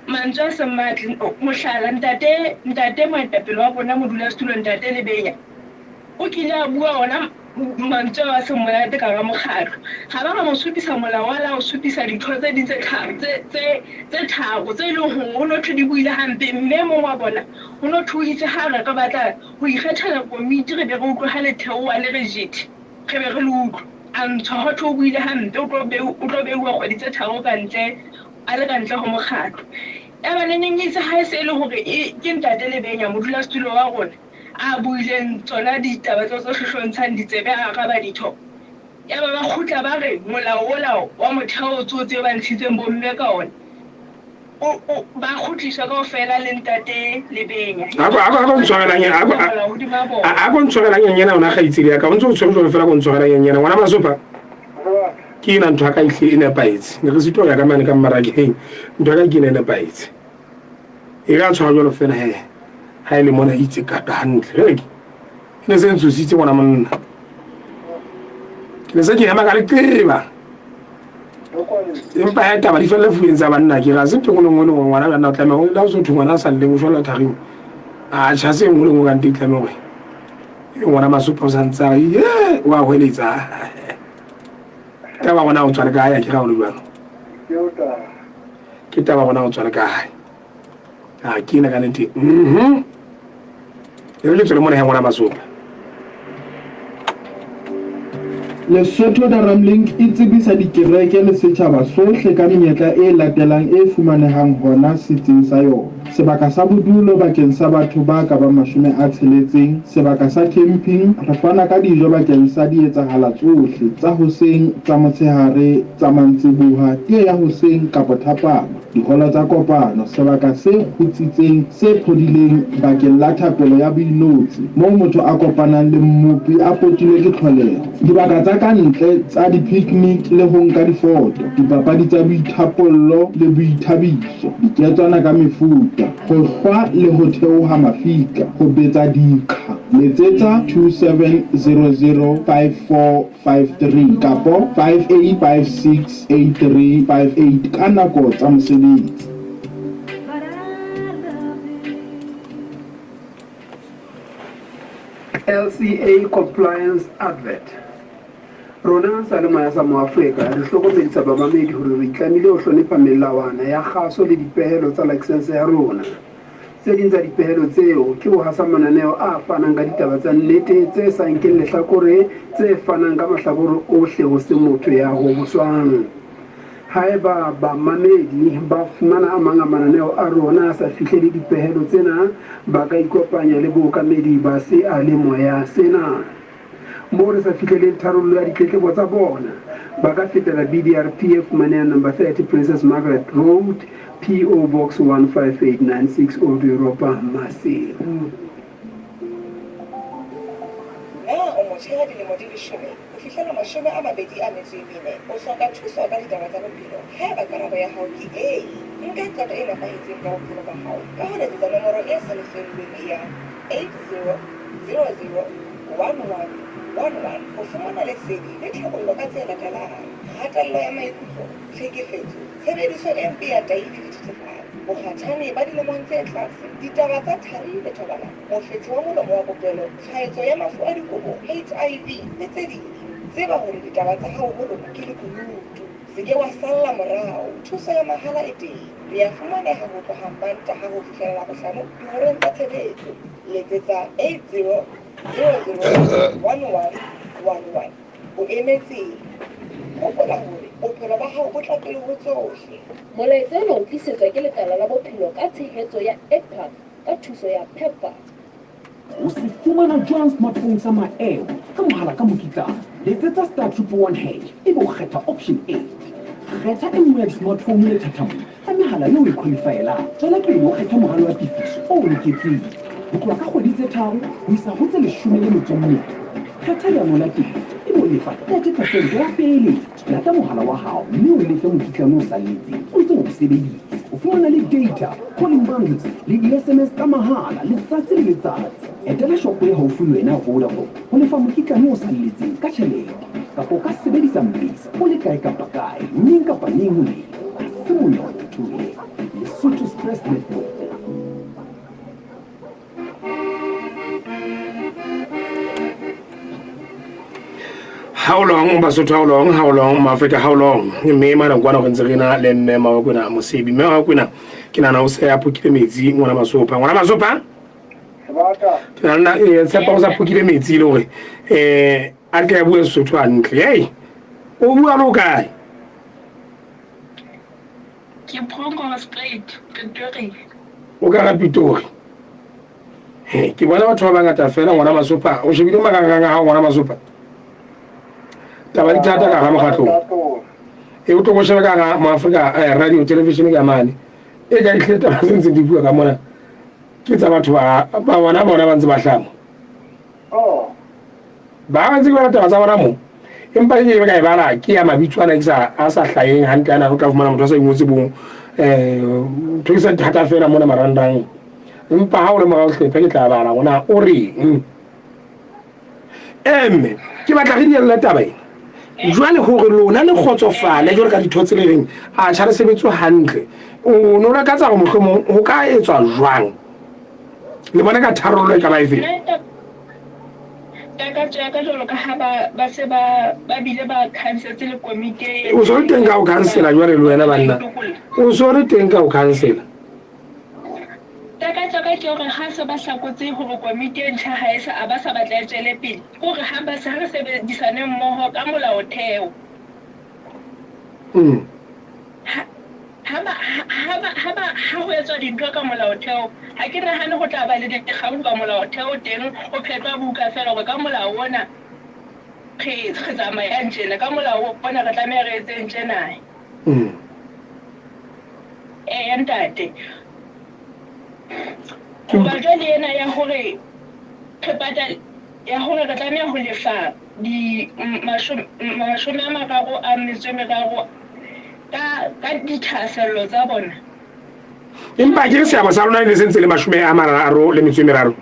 Mantswe a seng matle. Mohlala, ntate, ntate moetapele wa rona, modulasetulo Ntate Lebenya, o kile a bua ona mantswe ao a seng monate ka hara mokgatlo. Ra ba ra mo supisa molao wa la ho supisa ditho tse ding tse tse, tse, tse tharo tse leng hore ho no thwe di buile hampe, mme e mong wa bona ho no thwe o itse ha re re batla ho ikgethela komiti re be re utlwe ha le theoha le re jethe, re be re le utlwe. A ntshwa ho thwe o buile hampe, o tlo o tlo beuwa kgwedi tse tharo ka ntle a le ka ntle ho mokgatlo. Yaba neneng itse ha e se e le hore e, ke Ntate Lebenya, modulasetulo wa rona, a buileng tsona ditaba tseo tse hlohlontshang ditsebe a araba ditho. Yaba ba kgutla ba re molao ola wa motheo o tsotsi o ba ntshitseng bomme ka ona, o, o, ba kgutliswa kaofela le Ntate Lebenya. Ako, ako, ako ntshwarelang, ako, Molao hodima bona. ako ntshwarelang nyanyana yona kgaitsedi ya ka. O ntse o tshwere jwalo fela, ko ntshwarelang nyanyana. Ngwana Masopa. Ke ena ntho ya ka ehlile e nepahetse. Ne re sitwa ho ya ka mane ka mmarakeng. Ntho ya ka ke ena e nepahetse. E ka tshwara jwalo fela he. Ha e le mona e itse kata hantle. Jwale ke e ne se ntshositse ngwana monna. Ke ne se ke hema ka leqeba. Empa he taba di felle fubeng tsa banna ke ga se ntho e nngwe le nngwe le nngwe ngwana banna o tlameha ho la o se thwe ngwana a sa lleng o shwella tharing. A tjha se e nngwe le nngwe ka nte e tlameha hore e ngwana Masopa o sa ntse a re ye wa hweletsa. Taba gona o tswa le kae a ke ga o le jalo. Ke taba gona o tswa le kae. A ke ena ka nnete. Mhm. E re ke tswele mona he ngwana Masopa. Lesotho Daramlink e tsebisa dikereke le setjhaba sohle ka menyetla e latelang e fumanehang hona setsing sa yona. Sebaka sa bodulo bakeng sa batho ba ka bang 60, sebaka sa camping, re fana ka dijo bakeng sa dietsahala tsohle, tsa hoseng, tsa motshehare, tsa mantsiboha, tee ya hoseng kapa thapama, diholo tsa kopano, sebaka se kgutsitseng se phodileng bakeng la thapelo ya boinotshi, moo motho a kopanang le Mmopi a potilwe ke tlholeho, dibaka tsa ka ntle tsa di-picnic le ho nka difoto, dipapadi tsa boithapollo le boithabiso, diketswana ka mefuta, ho hlwa le ho theoha mafika, ho betsa diqha. Letsetsa 27005453 kapo 58568358 ka nako tsa mosebetsi. LCA Compliance Advert. Rona Seyalemoya sa Moafrika re hlokomedisa bamamedi hore re itlamile ho hlonepha melawana ya kgaso le dipehelo tsa laesense ya rona. Tse ding tsa dipehelo tseo ke ho hasa mananeo a fanang ka ditaba tsa nnete tse sa nkeng lehlakore tse fanang ka mahlakore ohle ho se motho ya hoboswang. Haeba bamamedi ba fumana a mang a mananeo a rona a sa fihlele dipehelo tsena, ba ka ikopanya le bookamedi ba seyalemoya sena. Moo re sa fihleleng tharollo ya ditletlebo tsa bona, ba ka fetela BDRP e fumanehang Number 30 Princess Margaret Road, PO Box 15896 Old Europa, Maseru. Na o motjha wa dilemo di leshome ho fihlela 24, o hloka thuso ka ditaba tsa bophelo? Haeba karabo ya hao ke ee, nka qeto e nepahetseng ka bophelo ba hao ka ho letsetsa nomoro e sa lefellweng ya 80001111 ho fumana lesedi le tlhabollo ka tse latelang, kgatello ya maikutlo, tlhekefetso, tshebediso e mpe ya tahi le dithethefatsi, bokgatjhane ba dilemong tse tlase, ditaba tsa thari le thobalano, mofetshe wa molomo wa popelo, tshwaetso ya mafu a dikobo, HIV, le tse ding. Tseba hore ditaba tsa hao ho rona ke lekunutu. Se ke wa salla morao. Thuso ya mahala e teng. Re a fumaneha ho tloha Mantaha ho fihlela Labohlano dihoreng tsa tshebetso. Letsetsa 80001111. O emetseng? Hopola hore bophelo ba hao bo tla pele ho tsohle. Molaetsa ona o tlisetswa ke Lekala la Bophelo ka tshehetso ya ECPAF ka thuso ya PEPFAR. O se fumana jwang smartphone sa maemo ka mohala ka mokitlane? Letsetsa star 111 hash ebe o kgetha option 8. Kgetha e nngwe ya di-smartphone lethathamong la mehala eo o e qualifyelang. Tswela pele o kgethe moralo wa tefiso o o loketseng, ho tloha ka kgwedi tse tharo ho isa ho tse 14. Kgetha leano la tefo ebe o lefa 30 percent ya peeletso. Lata mohala wa hao mme o lefe mokitlane o salletseng o ntse o o sebedisa. O fumana le data, calling bundles le di-SMS tsa mahala letsatsi le letsatsi. Etela shopo e haufi le wena ya Vodacom ho lefa mokitlane o salletseng ka tjhelete. Kapa o ka sebedisa M-Pesa o le kae kapa kae, neng kapa neng ho lefa. Ha se monyolo ntho e. Lesotho Stress Network. How long Basotho, how long, how long Maafrika, how long? Mme mana kwana re ntse re na le mme Mawakwena Mosebi. Mme Mawakwena, ke nahana o se a phokile metsi ngwana Masopha. Ngwana Masopha? Ke nahana tshepa o sa phokile metsi e le hore a tle a bue Sesotho hantle. Hey, o bua le o kae? Ke Bronkhorstspruit, Pretoria. O ka ra Pitori. He, ke bona batho ba bangata fela ngwana Masopa. O shebile marangrang a hao ngwana Masopa. Taba di thata ka hara mokgatlong. E o tlo go sheba ka hara Moafrika radio television ka mane. E ka ehlile taba tse ntse di bua ka mona. Ke tsa batho ba ba bona bona ba ntse ba hlama. Oh. Ba ntse ke bona taba tsa bona mo. Empa ke ka e bala ke ya mabitso ana ke sa a sa hlaheng hantle ana o tla fumana motho a sa ingotse bong ntho e sa thata fela mona marangrang. Empa ha o le morao hlephe ke tla bala gona o reng. Mme ke batla re dielle taba ena. Jwale hore lona le kgotsofale jwalo ka ditho tse le reng a tjha re sebetswe hantle. O no lakatsa hore mohlomong ho ka etswa jwang? Le bona ka tharollo e ka ba efe? Takatso ya ka jwalo ka ha ba ba se ba ba bile ba khansetse le komiti e O so le teng ka ho khansela jwale le wena banna. O so le teng ka ho khansela. Takatso ya ka ke hore ha se ba hlakotse hore komiti e ntjha ha e sa a ba sa batla e tswele pele, ke hore ha ba se ha re sebedisane mmoho ka molaotheo. Ha Ha ba, ha, ha ba, ha ba, ha ho etswa dintho ka molaotheo, ha ke nahane ho tla ba le dikgang hoba molaotheo teng o phetlwa buka feela hore ka molao ona re, re tsamayang tjena, ka molao ona re tlameha re etseng tjena. Eya, ntate. Hoba jwale ena ya hore re patale, ya hore re tlameha ho lefa di, 33 ka, ka dithahasello tsa bona. Empa ke re seabo sa lona e ne se ntse le 33.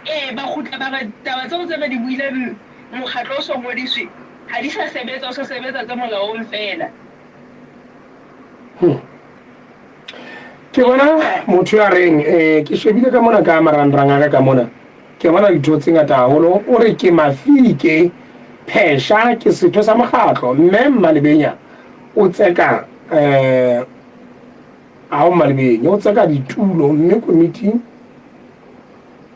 Ee, ba kgutla ba re taba tseo tse re di buileng mokgatlo o so ngodiswe ha di sa sebetsa, o so sebetsa tse molaong feela. Ke bona motho ya reng ke shebile ka mona ka marangrang a ka ka mona. Ke bona ditho tse ngata haholo. O re ke Mafike Phesha, ke setho sa mokgatlo. Mme Mmalebenya o tseka ao Mmalebenya o tseka ditulo mme komiti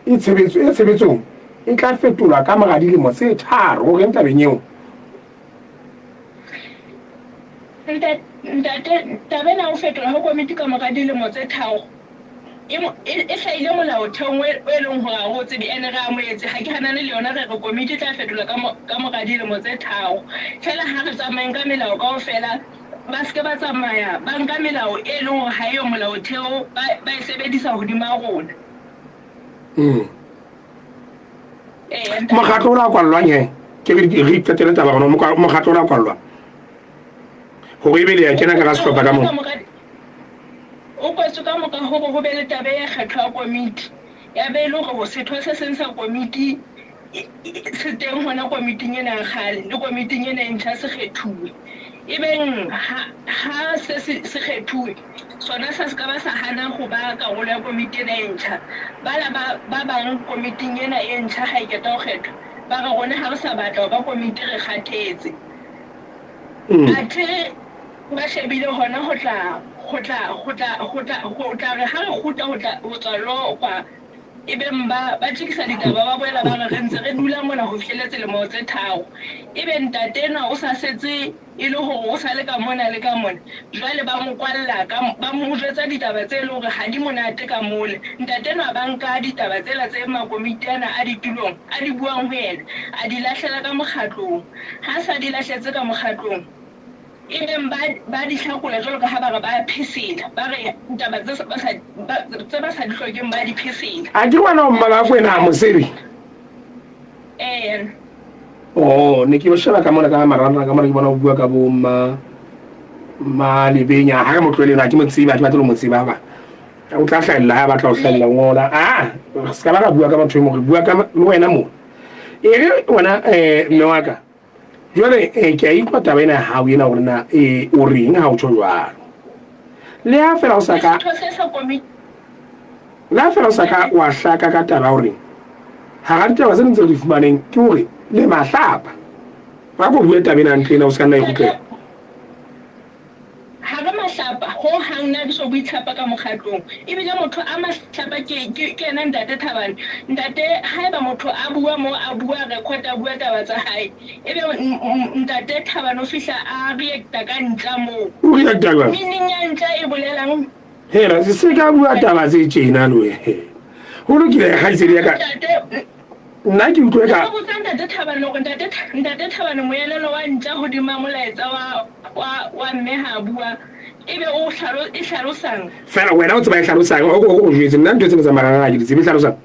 e tshebetso e tshebetsong e tla fetolwa ka mora dilemo tse tharo. O reng tabeng eo? Ntate, taba ena ya ho fetolwa ha komiti ka mora dilemo tse tharo e, e, e hlahile molaotheong o e leng hore ha re o tsebe ene re amohetse. Ha ke hanane le yona, re re komiti e tla fetolwa ka, ka mora dilemo tse tharo. Feela ha re tsamayeng ka melao kaofela. ba se ke ba tsamaya ba nka melao e leng hore ha eyo molaotheo ba ba e sebedisa hodima rona. Ee, ntate. Mokgatlo o la kwallwang he? Ke re re iqetele taba rona mokgatlo o la kwallwang. Hore ebe le ya kena ka ga sehlopha ka moo. O kwetswe ka moka hore ho be le taba e kgethwa ya komiti. Ya be e le hore setho se seng sa komiti se teng hona komiting ena ya kgale le komiting ena e ntjha se kgethuwe. Ebeng ha ha se se se kgethuwe, sona sa se ka ba sa hana ho ba karolo ya komiti ena e ntjha. Bala ba ba bang komiting ena e ntjha ha e qeta ho kgethwa, ba re rona ha re sa batla ho ba komiti re kgathetse. Athe ba shebile hona ho tla ho tla ho tla ho tla ho tla re ha re kgutla ho tla ho tswa lokwa ebeng ba ba tjekisa ditaba ba boela ba re re ntse re dula mona ho fihleletse lemo tse tharo. Ebe ntate enwa o sa setse e le hore o sa le ka mona le ka mona. Jwale ba mo kwalla ka ba mo jwetsa ditaba tse leng hore ha di monate ka mole. Ntate enwa a ba nka ditaba tsela tse makomiti ana a ditulong a di buang ho yena a di lahlela ka mokgatlong. Ha a sa di lahletse ka mokgatlong, ebeng ba, ba di hlakola jwalo ka ha ba re ba a phesela, ba re taba tse ba sa, ba, tse ba sa di hlokeng ba di phesela. A ke wena o mmala wa kwena Mosebe? Ee. Oh, ne ke o sheba ka mona ka marangrang ka mona ke bona o bua ka bo mma mma Lebenya. Ha re mo tlohele ha ke mo tsebe, ha ke batle ho mo tseba ba. O tla hlahella ha a batla ho hlahella o ngola. Ah, re se ka ba ra bua ka batho e mong, re bua ka le wena mona. E re wena mme wa ka jwale ke a utlwa taba ena ya hao ena hore na o reng ha o tjho jwalo. Le ha fela o sa ka le ha fela o sa ka wa hlaka ka taba hore hara ditaba tse ding tse re di fumaneng ke hore le mahlapa. Ra ko bue taba ena hantle ena o se ka nna e kgutlela. Ha re mahlapa ho hang nna ke so bue tlhapa ka mokgatlong ebile motho a mahlapa ke ke ke yena ntate Thabane ntate haeba motho a bua mo a bua record a bua taba tsa hae ebe ntate Thabane o fihla a reacta ka ntja moo O reacta jwang? Meaning ya ntja e bolelang? Hela se ka bua taba tse tjena lo ho lokile kgaitsedi ya ka. Ntate Nna ke utlwe ka. Nka botsa Ntate Thabane hore Ntate Ntate Thabane moelelo wa ntja hodima molaetsa wa wa wa mme ha a bua ebe o hlalo e hlalosang? Fela wena o tseba e hlalosang o ko o jwetse nna ntho tsena tsa marang ha ke di tsebe e hlalosang.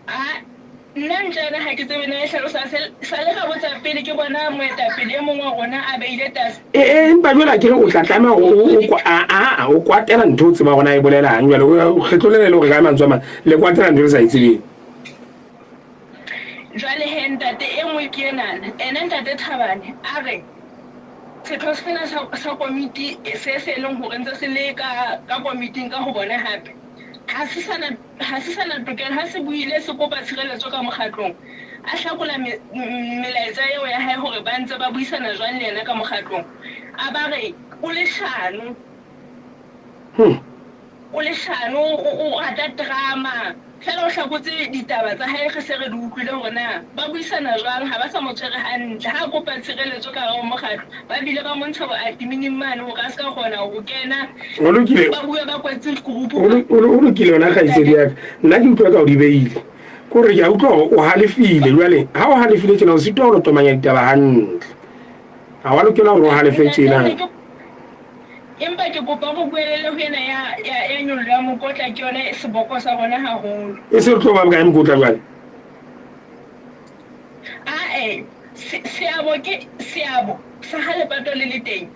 A nna ntja ena ha ke tsebe na e hlalosang se sale ka botsa pele ke bona moetapele e mong wa rona a beile tas E e empa jwale akere o tla tlameha hore o o a a o kwatela ntho o tseba hore na e bolelang jwale kgetlo lena e le hore ka mantswe a mang le kwatela ntho le sa e tsebeng. Jwale he ntate e nngwe ke enana, ene ntate Thabane a re setho sena sa, sa komiti se se leng hore ntse se le ka, ka komiting ka ho bona hape ha se sa na, ha se sa na tokelo ha se buile se kopa tshireletso ka mokgatlong. A hlakola me, melaetsa eo ya hae hore ba ntse ba buisana jwang le yena ka mokgatlong. A ba re o leshano. O leshano, o, o rata drama. Feela o hlakotse ditaba tsa hae re se re di utlwile hore na ba buisana jwang, ha ba sa mo tshwere hantle. Ha a kopa tshireletso ka hare ho mokgatlo, ba bile ba mo ntsha boadimining mane hore a se ka kgona ho kena. Ho lokile. Ba bua ba kwetse group. Ho lokile wena kgaitsedi ya ka. Nna ke utlwa ka o di beile. Ke hore ke a utlwa hore o halefile. Jwale ha o halefile tjena o sitwa ho lotomanya ditaba hantle. Ha wa lokela hore o halefe tjena. Empa ke kopa re boelele ho ena ya, ya, ya nyollo ya mokotla, ke yona seboko sa rona haholo. E se re tlo ba bokae mokotla jwale? Ae, se, seabo ke, seabo sa ha lepato le le teng,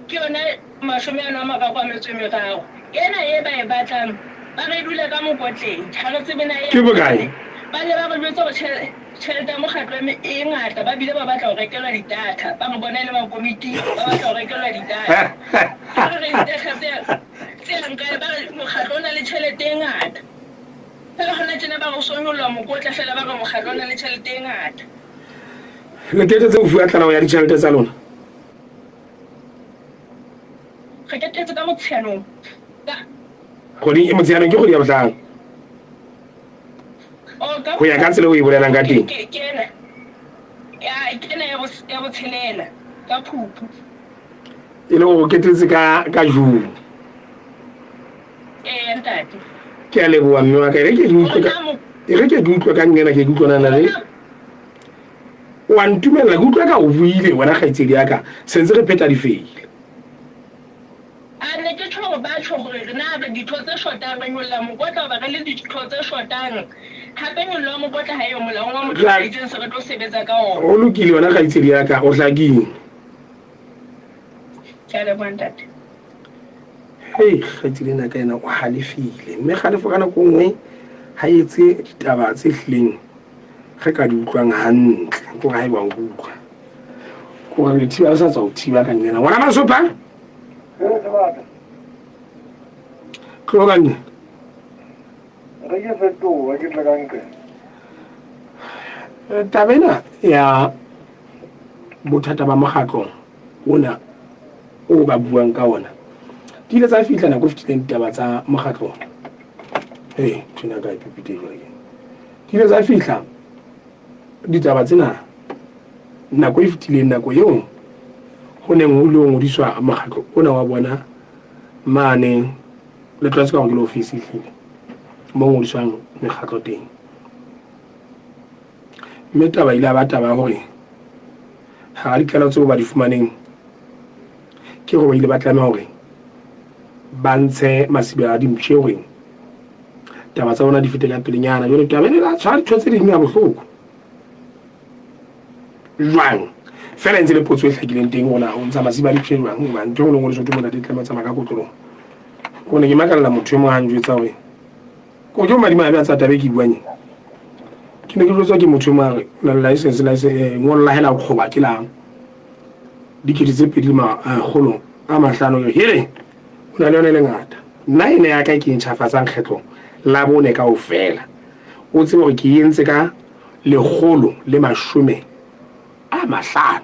ke yona 30. Ena e ba e batlang, ba re dule ka mokotleng, ha re tsebe na e Ke bokae? Ba ne ba re jwetsa hore tjhe, Tjhelete ya mokgatlo e ngata, ba bile ba batla ho rekelwa di-data. Ba re bona e le makomiti, ba batla ho rekelwa di-data. Ha re re di-data tse tse yang kae, ba re mokgatlo o na le tjhelete e ngata. Feela hona tjena ba re o so nyollwa mokotla feela ba re mokgatlo o na le tjhelete e ngata. Le qetetse ho fuwa tlaleho ya ditjhelete tsa lona? Re qetetse ka Motsheanong. Ka. Kgweding, Motsheanong ke kgwedi ya bohlano. Ho ya ka tsela eo o e bolelang ka teng. Ke ena ya ke ena ya botshelela ka Phupu. E le hore o ketetse ka ka June. Ee ntate. Ke a leboha mme wa ka. E re ke ke utlwe ka e re ke ke utlwe ka nqena ke ke utlwana le wa ntumella ke utlwa ka o buile wena kgaitsedi ya ka sentse re pheta difeile. A ne ke tjho hore ba tjho hore re na re ditho tse shotang, re nyolla mokotla hoba re le ditho tse shotang. Hape nyollo ya mokotla ha eyo molaong wa motho a itseng se re tlo sebetsa ka ona. Ho lokile wena kgaitsedi ya ka, o hlakile. Ke a leboha ntate. Hei, kgaitsedi ena ka ena o halefile. Mme kgalefo ka nako e nngwe ha e etse ditaba tse hlileng re ka di utlwang hantle. Ke hore haeba o utlwa. Ke hore re thiba re sa tswa ho thiba ka nqena. Ngwana Masopa? Tloho ka nqena. Re ke fetoha ke tle ka nqena. Taba ena ya bothata ba mokgatlo ona o ba buang ka ona di ile tsa fihla nako e fetileng ditaba tsa mokgatlo ee thuna ka e pipite jwale di ile tsa fihla ditaba tsena nako e fetileng nako eo ho neng ho ile ho ngodiswa mokgatlo ona wa bona mane le tlwaetse ka gore ke le ofisi ehlile mo ngodiswang mekgatlo teng mme taba ile ba taba ya hore hara ditlaleho tseo ba di fumaneng ke gore ba ile ba tlameha hore ba ntshe masiba a dimpshe hore taba tsa bona di fete ka pelenyana. Jwale taba ena e tshwara ditho tse ding ya bohloko jwang fela e ntse le potso e hlakileng teng gona o ntsha masiba a dipshe jwang hoba ntho e nngwe le nngwe Lesotho mona di tlameha tsamaya ka kotloloho. Ko ne ke makalla motho e mong ha njwetsa hore ko ke madimabe a tsa taba e ke buang ena. Ke ne ke jwetswa ke motho e mong a re o na le license license eh, ngolo la hela kgoba ke la 2500. Ke here o na le yona e le ngata. Nna ene ya ka ke e ntjhafatsang kgetlo la bone kaofela. O tsebe hore ke e entse ka 150. 150.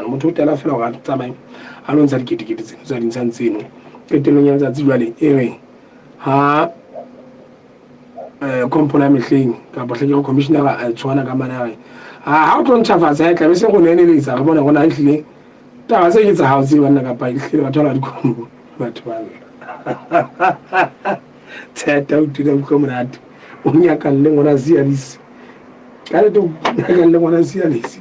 Motho o tela fela hore a tsamaye a lo ntsha diketekete tseno tsa di ntshang tseno. Qetellong ya letsatsi jwale e re ha company ya mehleng kapa hle ke re commissioner a tshwana ka mane a re ha o tlo ntjhafatsa e tlabe se go neneletsa re bone gona ehlile taba tse ke tsa hao tse banna kapa ehlile batho ba dikgomo batho ba lla tsheta o tuna utlwa monate o nyakalle ngwana sialisi ka lete o nyakalle ngwana sialisi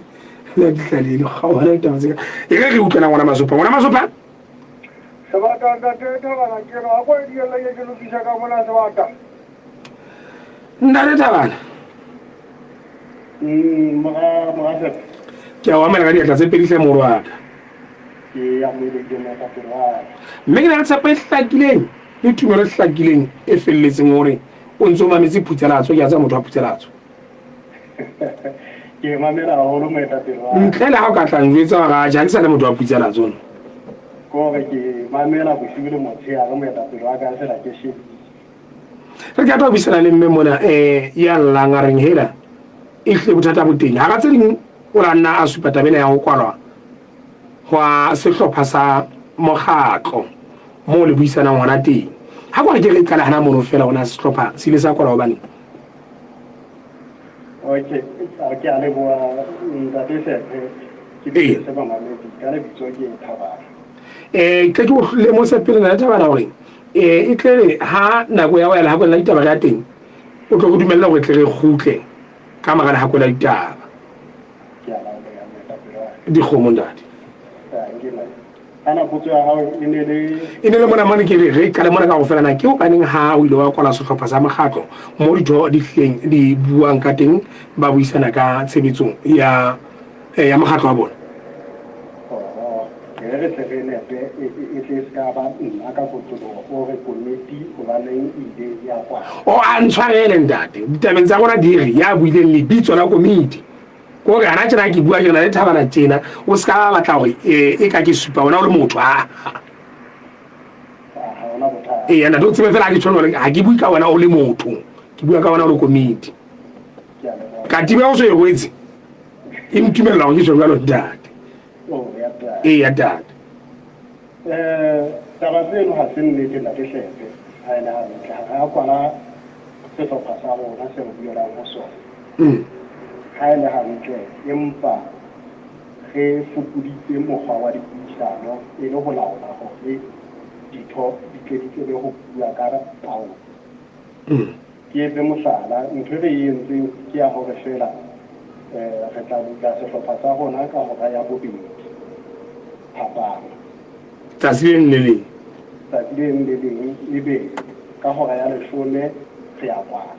le ditlhalele kgaohana ditaba tse e re re utlwana ngwana Masopa ngwana Masopa. Sebata ntate Thabana ke no a ko e dielle ke ke lokisa ka mona sebata. Ntate Thabana. Mora mora Sepe. Ke a o amela ka diatla tse pedi hle moholo wa ka. Ke amohele moetapele wa ka. Mme ke na le tshepo e hlakileng le tumelo e hlakileng e felletseng hore o ntse o mametse phutselatso ke a tseba motho wa phutselatso. Ke mamela haholo moetapele wa. Ntle le ha o ka tla njwetsa hore atjhe ha ke sa le motho wa phutselatso nna. Ke hore ke mamela bosiu le motshehare moetapele wa ka fela ke shebile. Re ka tla buisana le mme mona ya llang a reng hela ehlile bothata bo teng. Hara tse ding o la nna a supa taba ena ya ho kwalwa hwa sehlopha sa mokgatlo moo le buisanang hona teng. Ha kwa re ke re qala hana mono fela hona sehlopha se ile sa kwalwa hobane. Okay, ke a leboha ntate Sepe. Ke dumedise bamamedi ka lebitso ke Thabana. Tle ke o lemose pele na le Thabana hore e tle re ha nako ya ho ya lehakoeng la ditaba ya teng o tlo re dumella hore tle re kgutle ka mora lehako la ditaba. Ke a laoleha moetapele wa ka. Dikgomo ntate. Ana potso ya hao e ne le E ne le mona mane ke re re qale mona ka go fela na ke hobaneng ha o ile wa kwala sehlopha sa mokgatlo mo ditho di hlileng di buang ka teng ba buisana ka tshebetso ya ya mokgatlo wa bona. Oho, re re tle re nepe e e tle e ska ba nna ka kotloloho o re komiti hobaneng e ile ya kwala. O a ntshwarele ntate, ditabeng tsa rona di re ya buileng lebitso la komiti. Ko re hana tjena ke bua ke na le Thabana tjena o ska ba batla hore e ka ke supa wena o le motho a. Ee ntate o tsebe fela ha ke tjho jwalo ha ke bue ka wena o le motho ke bua ka wena o le komiti. Katiba o so e rwetse e ntumella hore ke tjho jwalo ntate. Ee ya ntate. Taba tseno ha se nnete ntate Hlepe ha e le hantle ha re a kwala sehlopha sa rona se re buelang ho sona. Ha e le hantle empa re fokoditse mokgwa wa dipuisano e le ho laola hore ditho di tle di tsebe ho bua ka taolo. Ke etse mohlala, ntho e re e entseng ke ya hore feela re tla bula sehlopha sa rona ka hora ya bobedi. thapama. Tsatsi le leng le leng. Tsatsi le leng le leng ebe ka hora ya leshome re a kwala.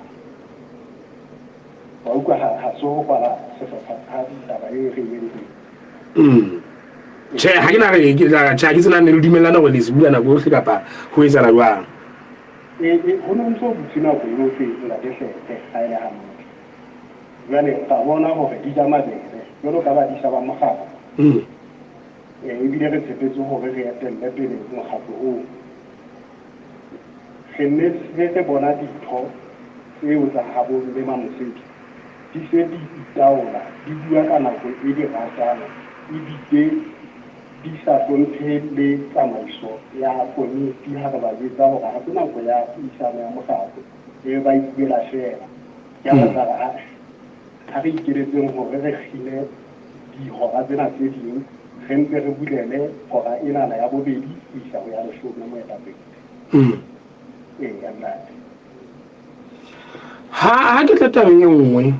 Wa utlwa ha ha se ho kwala sehlopha ha taba eo re e entseng. Mm. Tjhe, ha ke na re ke tla tjhe ha ke tsena ne le dumellana hore le se bula nako yohle kapa ho etsahala jwang. E, e, ho ne ho ntso butswe nako yohle Ntate Hlepe ha e le hantle. Jwale ra bona hore di ja mabele jwalo ka badisa ba mokgatlo. Mm. E, ebile re tshepetse hore re etelle pele mokgatlo oo. Re ne se re bona ditho tseo tsa habo Mme Mamosedi di se di itaola, di bua ka nako e di ratang ebile di sa hlomphe le tsamaiso ya komiti ha re ba jwetsa hore ha se nako ya puisano ya mokgatlo, ebe ba ipuela feela. Yaba ra re, Ae, ha re ikeletseng hore re kgine dihora tsena tse ding, re mpe re bulele hora enana ya bobedi ho isa ho ya leshome, moetapele. Eya, ntate. Ha, ha ke tla tabeng e nngwe,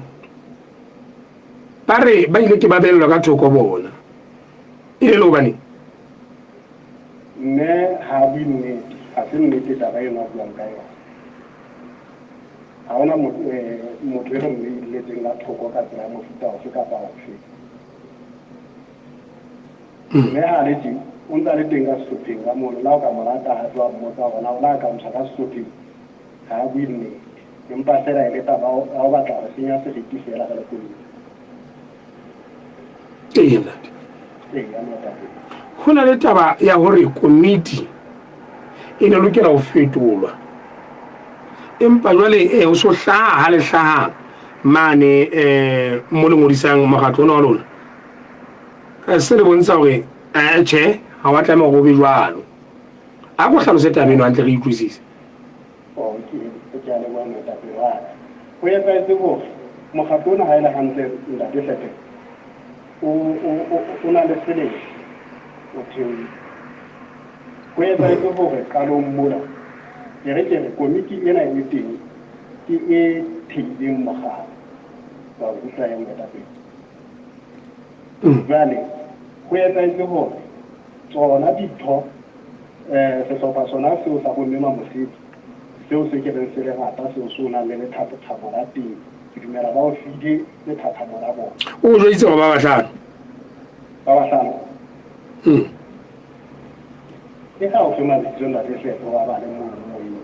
ba re ba ile ke ba belelwa ka thoko bona. E le le hobaneng? Mme ha a bue nnete, ha se nnete taba eno a buang ka yona. Ha hona motho e re mmeiletseng ka thoko ka tsela ya mofuta ofe kapa ofe. Mme ha a le teng, o ntse a le teng ka sehlopheng ka mono. Le ha o ka mo lata ha tloha mmotsa hore na o la ka ntshwa ka sehlopheng, ha a bue nnete. Empa feela e le taba ya ho batla ho senya seriti feela re le komiti. Ee, ntate. Ee, moetapele. Ho na le taba ya hore komiti e ne lokela ho fetolwa. Empa jwale eh, ho so hlaha ha le hlaha mane eh, mo le ngodisang mokgatlo ona wa lona. Eh, se le bontsha hore eh, tjhe, ha wa tlameha hore o be jwalo. A ko hlalose taba eno hantle re utlwisise. Oh, ke, ke a leboha moetapele wa ka. Ho etsahetse hore mokgatlo ona ha e le hantle Ntate Hlepe o, o, o, o na le selemo o theohile. Ho etsahetse hore qalong mona e re ke re komiti ena e teng ke e theileng mokgatlo. Wa utlwa he moetapele. Jwale ho etsahetse hore tsona ditho Sehlopha sona seo sa bomme Mamosedi, seo se ke reng se lerata, seo se o nang le lethathamo la teng, ke dumela ba o file lethathamo la bona. O jweditse gore ba bahlano. Ba bahlano? Ke ga o fe mabitso Ntate Hlepo ba ba le mono moyeng.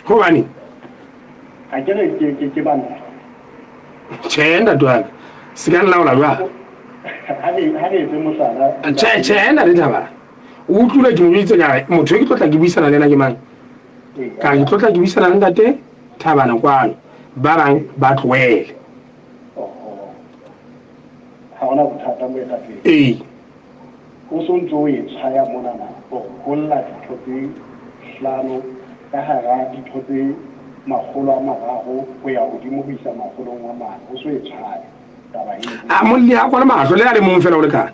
Hobane? Ha ke re ke banna. Tjhe, ntate wa ka. Se ka nlaola jwang? Ha re etse mohlala. Tjhe, tjhe, ntate Thabang. O utlwile ke mo jweditse ka re motho e ke tlotla ke buisana le ena ke mang? Ka re ke tlotla ke buisana le ntate Thabana kwano, ba bang ba tlohele. Ha hona bothata moetapele. Ee. O so ntse o e tshwaya monana hore ho lla ditho tse hlano ka hara ditho tse 300 ho ya hodimo ho isa 400. O so e tshwaya taba eo. A molli a kwale mahlo le a le mong fela o lekane.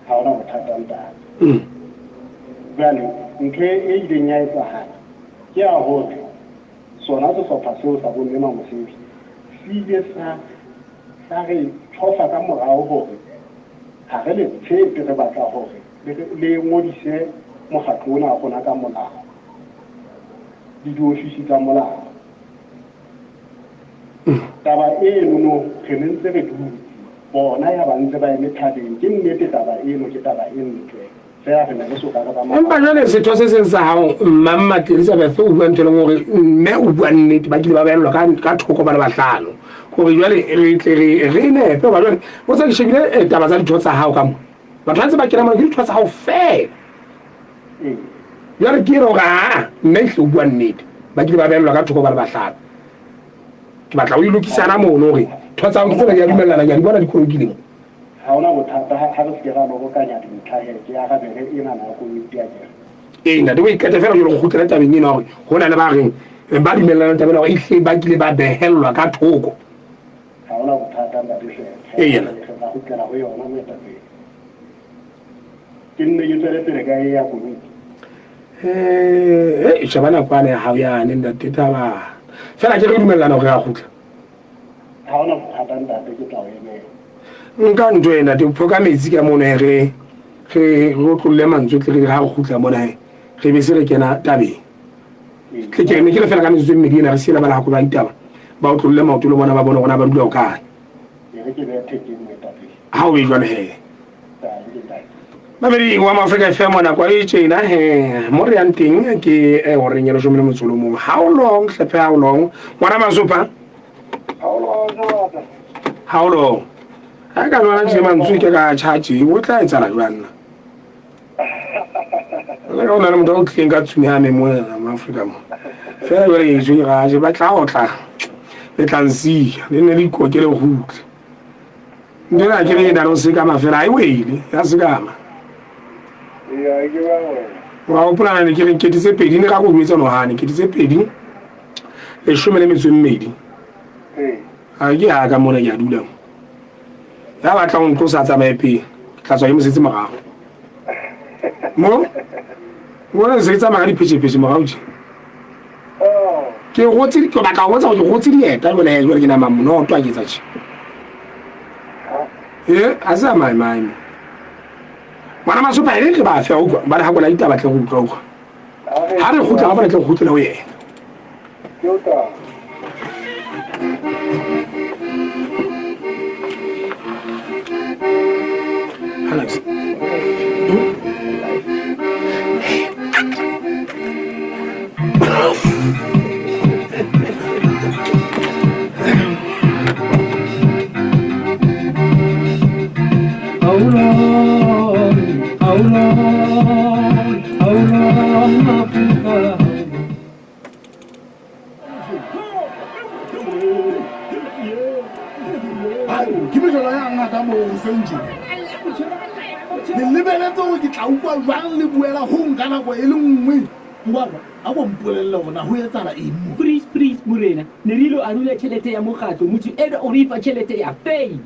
Ha hona bothata ntate. Jwale ntho e ileng ya etsahala ke ya hore sona sehlopha seo sa bomme Mamosedi se ile sa sa re tshofa ka morao hore ha re le tshepe, re batla hore le ngodise mokgatlo ona wa rona ka molao le diofisi tsa molao. Taba eno no re ne ntse re dutse bona ya ba ntse ba eme thabeng. Ke nnete taba eno ke taba e ntle feela re ne re soka re ba Empa jwale setho se seng sa hao Mmammati Elizabeth o bua ntho e leng hore mme o bua nnete, ba kile ba beellwa ka thoko ba le bahlano hore jwale re tle re nepe. Hoba jwale o tsa ke shebile taba tsa ditho tsa hao ka mo, batho ba ntse ba kena mona ke ditho tsa hao feela. Jwale ke ere hore aa mme ehlile o bua nnete, ba kile ba beellwa ka thoko ba le bahlano. Ke batla o e lokisana mono hore ntho tsa hao ke tsena di a dumellana, ke a di bona di kolokile mo. Ha hona bothata ha re se ke ra lobokanya dintlha he, ke arabele enana ya komiti akere. Ee ntate, o e qete feela jwale re kgutlele tabeng ena hore ho na le ba reng ba dumellanang taba ena hore ehlile ba kile ba behellwa ka thoko. Ha hona bothata ntate hle, Ee. re tla kgutlela ho yona moetapele. Ke nne ke tswele pele ka e ya komiti. Eh, sheba nako yane ya hao yane ntate Thabang. Feela ke re dumellana hore re a kgutla. Ha hona bothata ntate, ke tla o emela. Nka ntho e ntate, phoka metsi ka mono e re Re re otlolle mantswe tle re ha re kgutla mona he re be se re kena tabeng. Tle ke ne ke re fela ka metsotso e mmedi ena re siela ba lehako ba ditaba ba otlolle maoto le bona ba bone gore na ba dula hokae. Ha o be jwalo he. Mamedi wa Maafrika FM nako e tjena he mo re yang teng ke eh, horeng ya leshome le motso o le mong. How long hlephe how long? Ngwana Masopa? How long? Ha ka jwana tje mantswe ke ka tjha tje o tla etsahala jwang na? Le ka o na le motho a o tlileng ka tshumi ha me mona mo Afrika mo. Fela jwale e tswe ga je ba tla otla. Le tla nsiya le ne le ikoke le kgutle. Ntho ke re e na le ho sekama fela ha e wele ya sekama. Wa hopola ne ke re kete tse pedi ne ka go jwetsa no hane kete tse pedi leshome le metso e mmedi. Ha ke ha ka mona ke a dula mo. Ya batlang ho ntlosa a tsamaye pele. Ke tla tswa ke mo setse morao. Mo bona se ke tsamaya ka diphetšephetše morao tje. Ke gotse ke batla go botsa gore ke gotse dieta jwale jwale ke nama monoto a ke etsa tje. Eh, a se a maemae mo. Ngwana Masopa e re ba fe a utlwa ba re ha kola ditaba tle go utlwa utlwa. Ha re kgutla ga re tle go kgutlela ho yena. Alex. Ke mejolo ya ngaka moo hoseng tje. Le lebeletse hore ke tla utlwa jwang le buela hong ka nako e le nngwe? Ngwakwa, a ko mpolelle hore na ho etsahala eng mo. Please, please, morena, ne re ilo arula tjhelete ya mokgatlo, motho enwa o re fa tjhelete ya fake.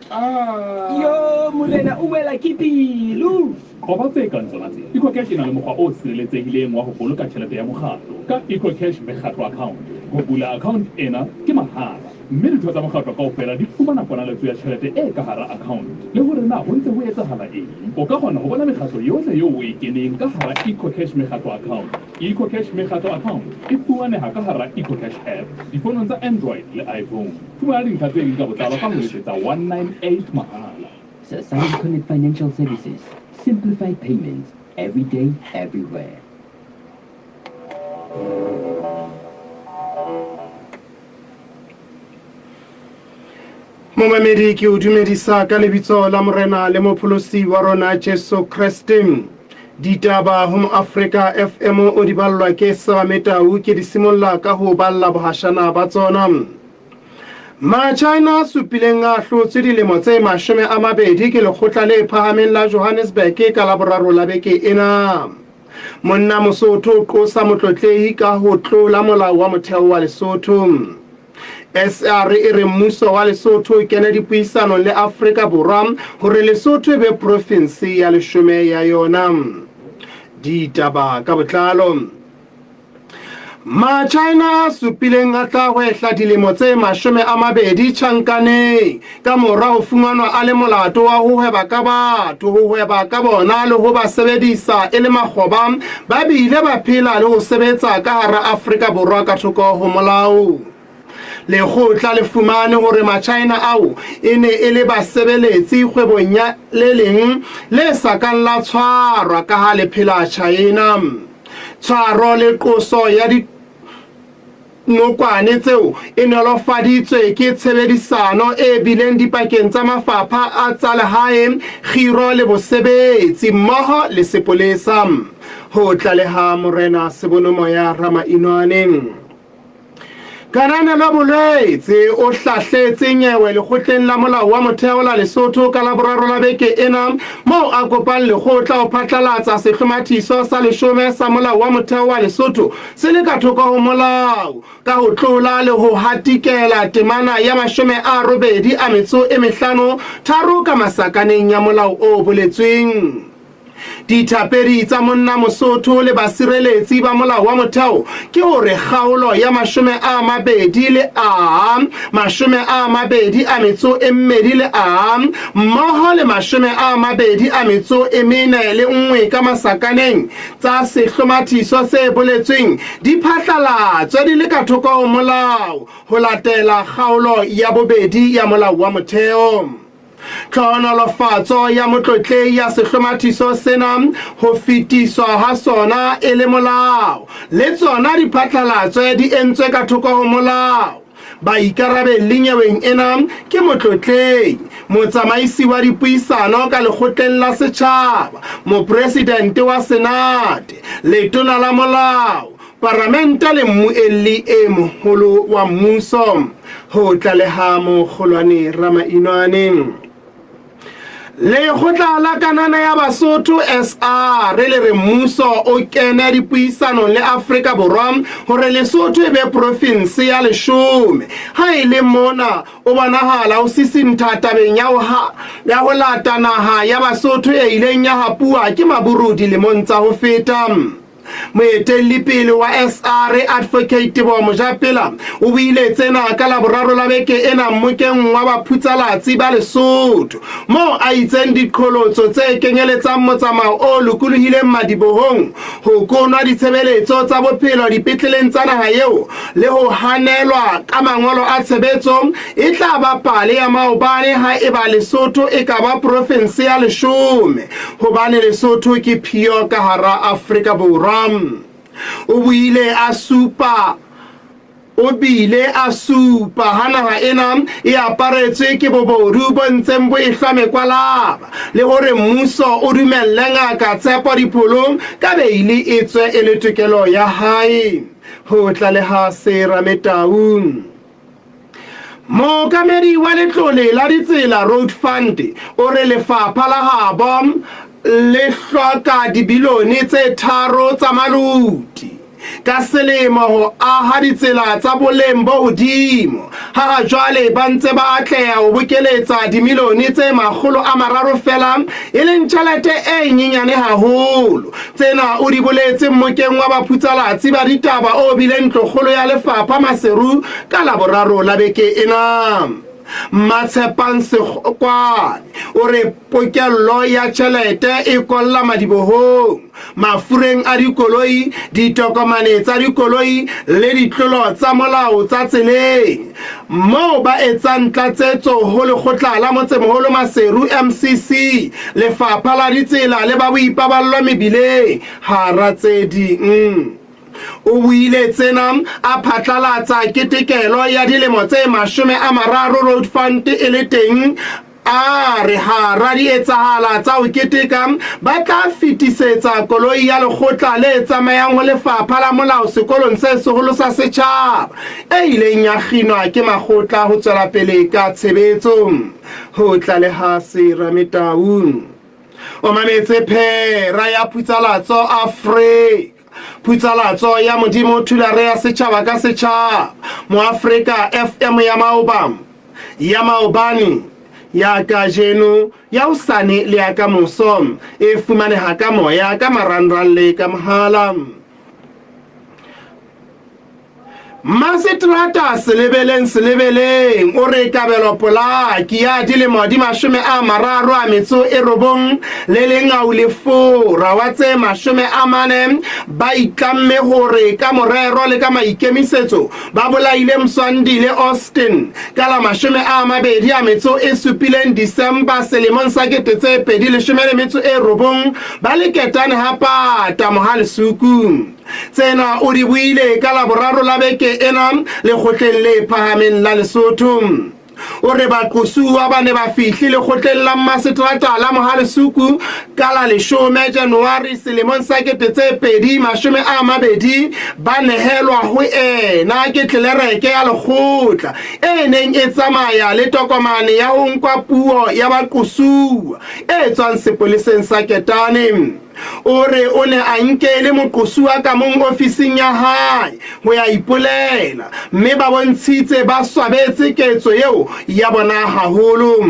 Yo, morena, o wela ke pelo. Qoba tse kang tsona tse. EcoCash e na le mokgwa o sireletsehileng wa ho boloka tjhelete ya mokgatlo ka EcoCash Mekgatlo Account. Ho bula account ena ke mahala, mme ditho tsa mokgatlo kaofela di fumana ponaletso ya tjhelete e ka hara account le hore na ho ntse ho etsahala eng. O ka kgona ho bona mekgatlo yohle eo o e keneng ka hara EcoCash Mekgatlo Account. EcoCash Mekgatlo Account e fumaneha ka hara EcoCash app difonong tsa Android le iPhone. Fumana dintlha tse ding ka botlalo ka ho letsetsa 198 mahala. Sasari Connect Financial Services. Simplified payments every day, everywhere. Momamedi ke o dumedisa ka lebitso la Morena le Mopholosi wa rona Jesu Kreste. Ditaba ho Moafrika FM o di ballwa ke Sebametau ke di simolla ka ho balla bohashana ba tsona. Machina a supileng a hlotswe dilemo tse 20 ke lekgotla le phahameng la Johannesburg ka Laboraro la beke ena. Monna Mosotho o qosa motlotlehi ka ho tlola molao wa motheo wa Lesotho. SR e re mmuso wa Lesotho o kene dipuisanong le Afrika Borwa hore Lesotho e be profinse ya leshome ya yona. Ditaba ka botlalo. Machina a supileng a tla hwehla dilemo tse 20 tjhankaneng ka mora ho fumanwa a le molato wa ho hweba ka batho, ho hweba ka bona le ho ba sebedisa e le makgoba ba bile ba phela le ho sebetsa ka hara Afrika Borwa ka thoko ho molao. Lekgotla le fumane hore Machina ao e ne e le basebeletsi kgwebong ya le leng le sa kang la tshwarwa ka ha le phela China. Tshwaro le qoso ya dinokwane tseo e nolofaditswe ke tshebedisano e bileng dipakeng tsa mafapha a tsa lehae, kgiro le bosebetsi mmoho le sepolesa, ho tlaleha Morena Sebonomoya Ramainwane. Kananelo Bolwetse o hlahletse nyewe lekgotleng la molao wa motheo la Lesotho ka Laboraro la beke ena moo a kopang lekgotla ho phatlalatsa sehlomathiso sa leshome sa molao wa motheo wa Lesotho se le ka thoko ho molao ka ho tlola le ho hatikela temana ya 85 3 ka masakaneng ya molao o boletsweng. Dithapedi tsa monna Mosotho le basireletsi ba molao wa motheo ke hore kgaolo ya 20 le a 22 le a mmoho le 24 ka masakaneng tsa sehlomathiso se boletsweng di phatlalatswe di le ka thoko ho molao ho latela kgaolo ya bobedi ya molao wa motheo. Tlhohonolofatso ya motlotlehi ya sehlomathiso sena ho fetiswa ha sona e le molao le tsona di phatlalatswe di entswe ka thoko ho molao. Baikarabelli nyeweng ena ke motlotlehi, motsamaisi wa dipuisano ka lekgotleng la setjhaba, mopresidente wa Senate, letona la molao, Paramente le mmuelli e moholo wa mmuso, ho tlaleha Mokgolwane Ramainwane. Lekgotla la Kanana ya Basotho SR le re mmuso o kene dipuisanong le Afrika Borwa hore Lesotho e be profinse ya leshome. Ha e le mona o bonahala o sisintha tabeng ya ho lata naha ya Basotho e ileng ya hapuwa ke Maburu dilemong tsa ho feta. Moetellipele wa SR Advocate Teboho Mojapela o buile tsena ka Laboraro la beke ena mmokeng wa baphutsalatsi ba Lesotho moo a itseng diqholotso tse kenyeletsang motsamao o lokolohileng madibohong, ho konwa ditshebeletso tsa bophelo dipetleleng tsa naha eo le ho hanelwa ka mangolo a tshebetso e tla ba pale ya maobane ha eba Lesotho e ka ba profense ya leshome hobane Lesotho ke phiyo ka hara Afrika Borwa. O buile a supa O bile a supa ha naha ena e aparetswe ke bobodu bo ntseng bo e hlwa mekwalaba le hore mmuso o dumelle Ngaka Tshepo Dipholo ka beili e tswe e le tokelo ya hae. Ho tlaleha Serame Tau. Mookamedi wa letlole la ditsela Road Fund o re lefapha la habo le hloka dibilione tse tharo tsa maluti ka selemo ho aha ditsela tsa boleng bo hodimo. Ha ha jwale ba ntse ba atleha ho bokeletsa dimilione tse 300 feela, e leng tjhelete e nyenyane haholo. Tsena o di boletse mmokeng wa baphutsalatsi ba ditaba o bileng ntlokgolo ya lefapha Maseru ka Laboraro la beke ena. Mmatshepang Sekgokwane o re pokello ya tjhelete e kolla madibohong, mafureng a dikoloi, ditokomane tsa dikoloi le ditlolo tsa molao tsa tseleng moo ba etsang tlatsetso ho lekgotla la motsemoholo Maseru, MCC, lefapha la ditsela le ba boipaballo mebileng, hara tse ding. O buile tsena a phatlalatsa ketekelo ya dilemo tse 30 Road Fund e le teng. A re hara dietsahala tsa ho keteka ba tla fetisetsa koloi ya lekgotla le tsamayang ho lefapha la molao sekolong se seholo sa setjhaba e ileng ya kginwa ke makgotla ho tswela pele ka tshebetso. Ho tlaleha Serame Tau. O mametse phera ya Phutsalatso Afrika. Phutsalatso ya Modimo Thulare ya setjhaba ka setjhaba. Moafrika FM ya maoba, ya maobane, ya kajeno, ya hosane le ya kamoso. E fumaneha ka moya, ka marangrang le ka mohala. Mmaseterata Selebeleng Selebeleng o re Kabelo Polaki ya dilemo di 39 le Lengau Lefora wa tse 40 ba itlamme hore ka morero le ka maikemisetso ba bolaile Mswandile Austin ka la 27 December selemong sa 2019 ba le Ketane ha Pata Mohalesuku. Tsena o di buile ka Laboraro la beke ena lekgotleng le phahameng la Lesotho. O re baqosuwa ba ne ba fihli lekgotleng la mmaseterata la Mohalesuku ka la leshome January selemong sa 2020 ba nehelwa ho ena ke tlelereke ya lekgotla e neng e tsamaya le tokomane ya ho nkwa puo ya baqosuwa e tswang sepoleseng sa Ketane. O re o ne a nkele moqosuwa ka mong ofising ya hae ho ya ipolela mme ba bontshitse ba swabetse ketso eo ya bona haholo.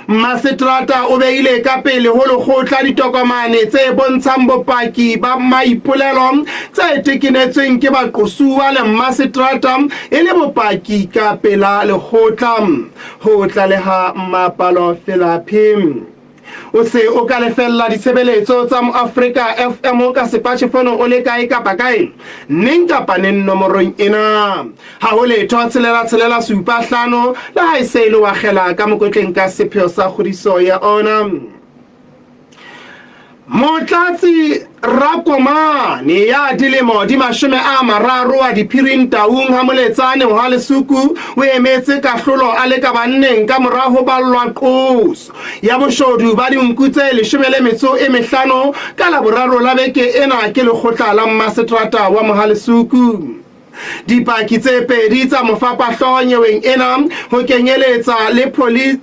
Mmaseterata o beile ka pele ho lekgotla ditokomane tse bontshang bopaki ba maipolelo tse tekenetsweng ke baqosuwa le mmaseterata e le bopaki ka pela lekgotla. Ho tlaleha Mmapalo Felaphi. O se o ka lefella ditshebeletso tsa Moafrika FM ka sepatjhefono o le kae kapa kae, neng kapa neng nomorong ena. Ha ho letho tshelela tshelela supa hlano le ha e se e le wa kgela ka mokotleng ka sepheo sa kgodiso ya ona. Motlatsi Rakomane ya dilemo di 30 wa Diphiring Taung ha Moletsane ho Lesuku o emetse kahlolo a le ka banneng ka mora ho ballwa qoso ya boshodu ba dinku tse 15 ka Laboraro la beke ena ke lekgotla la mmaseterata wa Mohalesuku. Dipaki tse pedi tsa mofapahlooho nyeweng ena ho kenyeletsa le police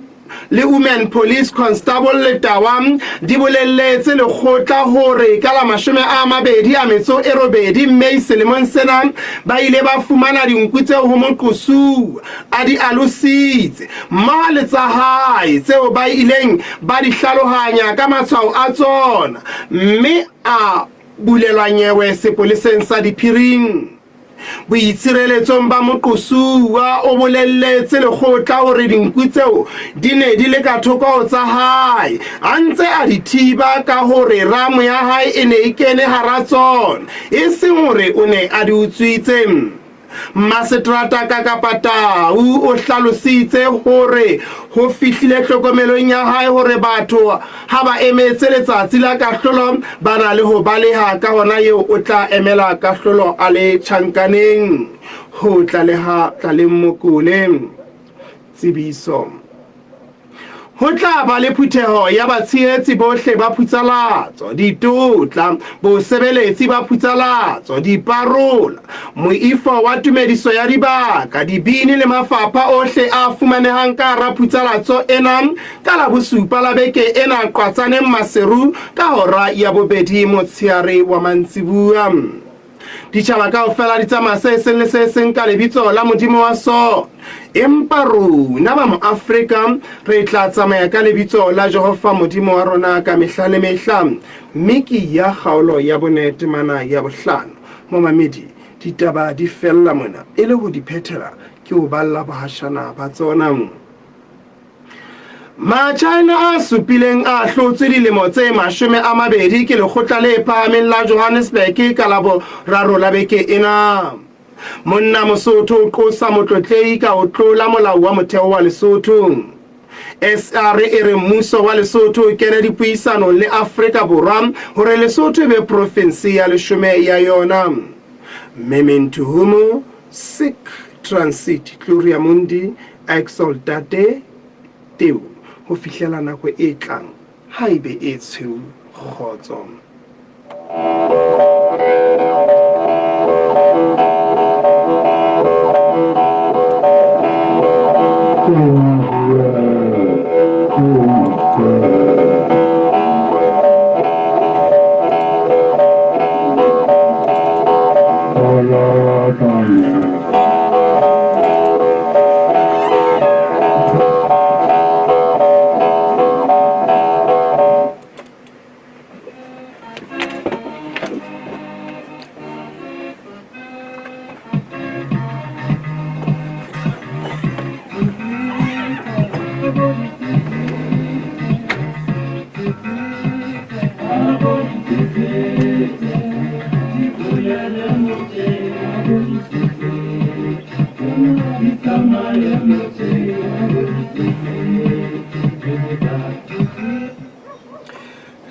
le Women Police Constable Letawa di bolelletse lekgotla hore ka la 28 May selemong sena ba ile ba fumana dinku tseo ho moqosuwa a di alositse mmoho le tsa hae tseo ba ileng ba di hlalohanya ka matshwao a tsona mme a bulelwa nyewe sepoleseng sa Diphiring. Boitshireletsong ba moqosuwa o bolelletse lekgotla hore dinku tseo di ne di le ka thoko ho tsa hae, a ntse a di thiba ka hore ramo ya hae e ne e kene hara tsona, e seng hore o ne a di utswitse. Mmaseterata Kakapa Tau o hlalositse hore ho fihlile hlokomelong ya hae hore batho ha ba emetse letsatsi la kahlolo ba na le ho baleha, ka hona eo o tla emela kahlolo a le tjhankaneng. Ho tlaleha Tlaleng Mokole. Tsebiso. Ho tla ba le phutheho ya batshehetsi bohle ba phutsalatso, ditotla, bosebeletsi ba phutsalatso, diparola, moifo wa tumediso ya dibaka, dibini le mafapha ohle a fumanehang ka hara phutsalatso ena ka la bosupa la beke ena Qwatsaneng Maseru ka hora ya bobedi motsheare wa mantsibuya. Ditjhaba kaofela di tsamaya se seng le se seng ka lebitso la Modimo wa sona. Empa rona ba Moafrika re tla tsamaya ka lebitso la Jehova Modimo wa rona ka mehla le mehla. Mme ke ya kgaolo ya bone temana ya bohlano. Momamedi, ditaba di fella mona. E le ho di phethela, ke o balla bohashana ba tsona. Machina a supileng a hlotswe dilemo tse 20 ke lekgotla le phahameng la Johannesburg ka Laboraro la beke ena. Monna Mosotho o qosa motlotlehi ka ho tlola molao wa motheo wa Lesotho. SR e re mmuso wa Lesotho o kene dipuisanong le Afrika Borwa hore Lesotho e be profinse ya leshome ya yona. Memento Sic Transit Gloria Mundi Exaltate Teu ho fihlela nako e tlang ha e be e tshweu kgotso.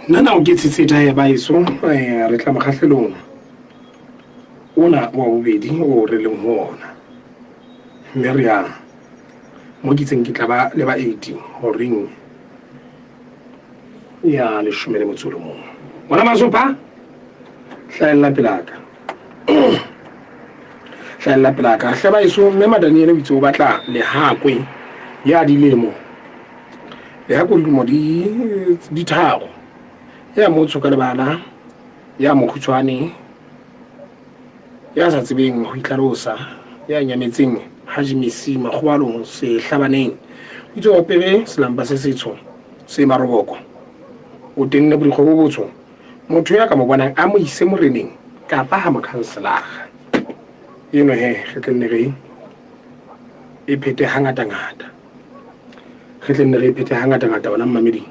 Nna nao ke tshitshitha ya baeso eh, re tla mokgahlelong ona wa bobedi o re leng ho ona mme re ya mo ke itseng ke tla ba le ba 80 horeng ya 11. Ngwana Masopa, hlahella pelaka. Hlahella pelaka. Hle baeso, mme Madaniele o itse o batla lehakwe ya dilemo. Lehakwe dilemo di di tharo. Ya motsho ka lebala, ya mokgutshwane, ya sa tsebeng ho itlhalosa, ya nyametseng Haji Messi Makgobalong Sehlabaneng. Itse o apere selampa se setsho se maroboko, o tenne borikgwe bo botsho, motho ya ka mo bonang a mo ise moreneng kapa ha mokhanselara. Eno he re tle nne re e phete hangatangata. Re tle nne re e phete hangatangata wena mmamedi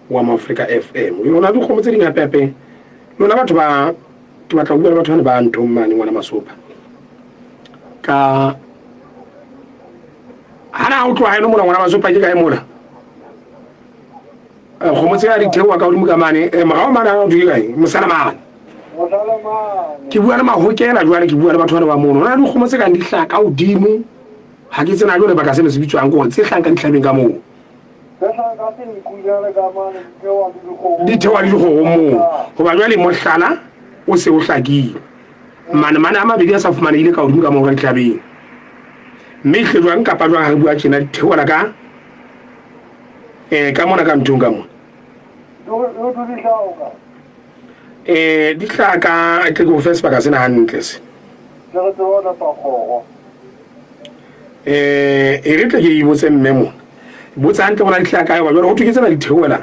wa Moafrika FM. Le lona dikgomo tse ding hape hape lona batho ba ke batla ho bua le batho bane ba nthong mane ngwana Masopa. Ka hana o tloha eno mona ngwana Masopa ke kae mona? Eh, kgomo tse di theoha ka hodimo ka mane eh, morao mane a ke kae mosalamane ke bua le mahokela jwale ke bua le batho bane ba mono ho na le dikgomo tse kang di hlaha ka hodimo ha ke tsena jwale baka seno se bitswang ke gore tse hlahang ka ditlhabeng ka moo di theoha le dikgogo moo goba jwale mohlala o se o hlakile mane mane a mabedi a sa fumanehile ka hodimo ka moo ka ditlhabeng mme hle jwang kapa jwang ha re bua tjena di theohela ka eh ka mona ka nthong ka mona eh di tla ka tle ke o fe sebaka sena hantle se eh e re tle ke ibotse mme mona botsa hantle gona di tla kae wa jwale go thwe ke tsena di theohela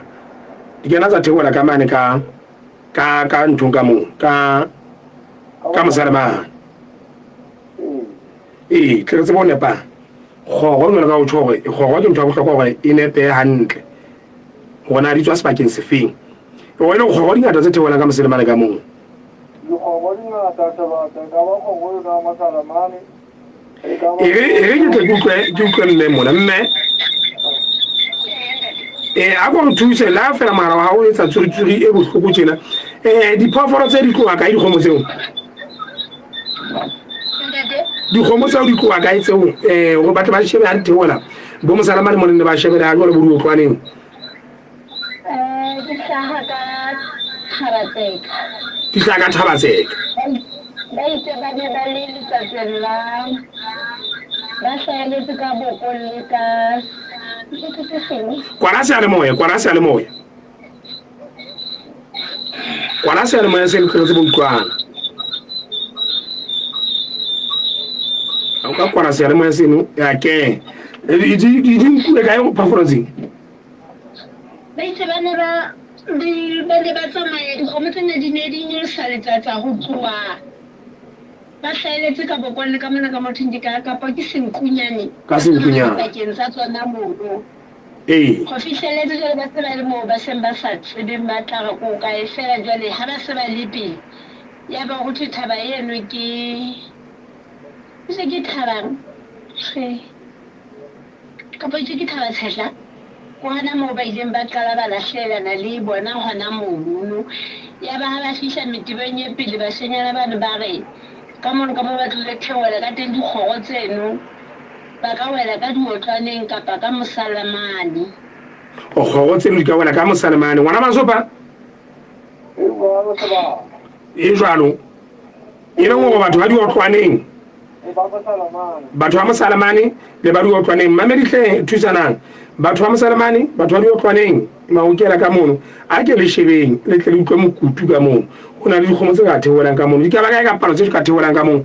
di kena tsa theohela ka mane ka ka ka nthong ka moo ka ka mosalemane ee tle re tsebe go nepa kgoro jalo ka o tjho gore kgoro ke ntho ya bohlokwa gore e nepehe hantle gore na di tswa sebakeng sefeng o e le kgoro di ngata tse theohelang ka moselemane ka moo dikgogo di ngata sebaka e ka ba kgogo e ka masalamane e re e re ke tle ke utlwe ke utlwe mme mona mme eh a ko re thuse la fela mogala wa gago o etsa tswiritswiri e bohloko tjena eh diphoofolo tse di tloga kae dikgomo tseo dikgomo tseo di tloga kae tseo um gore batho ba shebe ga di theola bo mosalamane mo nne ba shebele ga jalo bo diotlwaneng Di hlaha ka Thabatseka. Di hlaha ka Thabatseka. Ba itse ba ne ba le letsatseng la ba hlaeletse ka boko le ka se sengwe. Kwala seyalemoya, kwala seyalemoya. Kwala seyalemoya se le bo utlwana. Ha o ka kwala seyalemoya seno ya ke. Di di di nkuwe kae go performance? Ba itse ba ne ba ba ne ba tsamaya dikgomo tsena di ne di nyolosa letsatsa ho tloha ba hlaeletse ka bokwang le ka mona ka mothong ke ka kapa ke senkunyane Ka senkunyane. bakeng sa tsona mono Ee. ho fihleletse jwale ba se ba le moo ba seng ba sa tsebeng ba tla re ko kae fela jwale ha ba se ba le pele ya ba ho thwe thaba eno ke se ke thabang tjhe Kapa itse ke Thaba Tshehla, ke hona moo ba ileng ba qala ba lahlelana le bona hona mono. Yaba ha ba fihla metebeng e pele, bashenyana bano ba re, Ka mono ka moo ba tlilo theohela ka teng dikgoro tseno, ba ka wela ka diotlwaneng kapa ka mosalamane. O kgoro tseno di ka wela ka mosalamane. Ngwana Masopa? E jwalo sebaka. E jwalo. E leng hore batho ba diotlwaneng batho ba mosalamane le ba diotlwaneng mamedihle thusanang batho ba mosalamane batho ba diotlwaneng maokela ka mono a ke le shebeng le tle le utlwe mokutu ka mono ho na le dikgomo tse ka theohelang ka mono di ka ba kae ka palo tse di ka theohelang ka mono.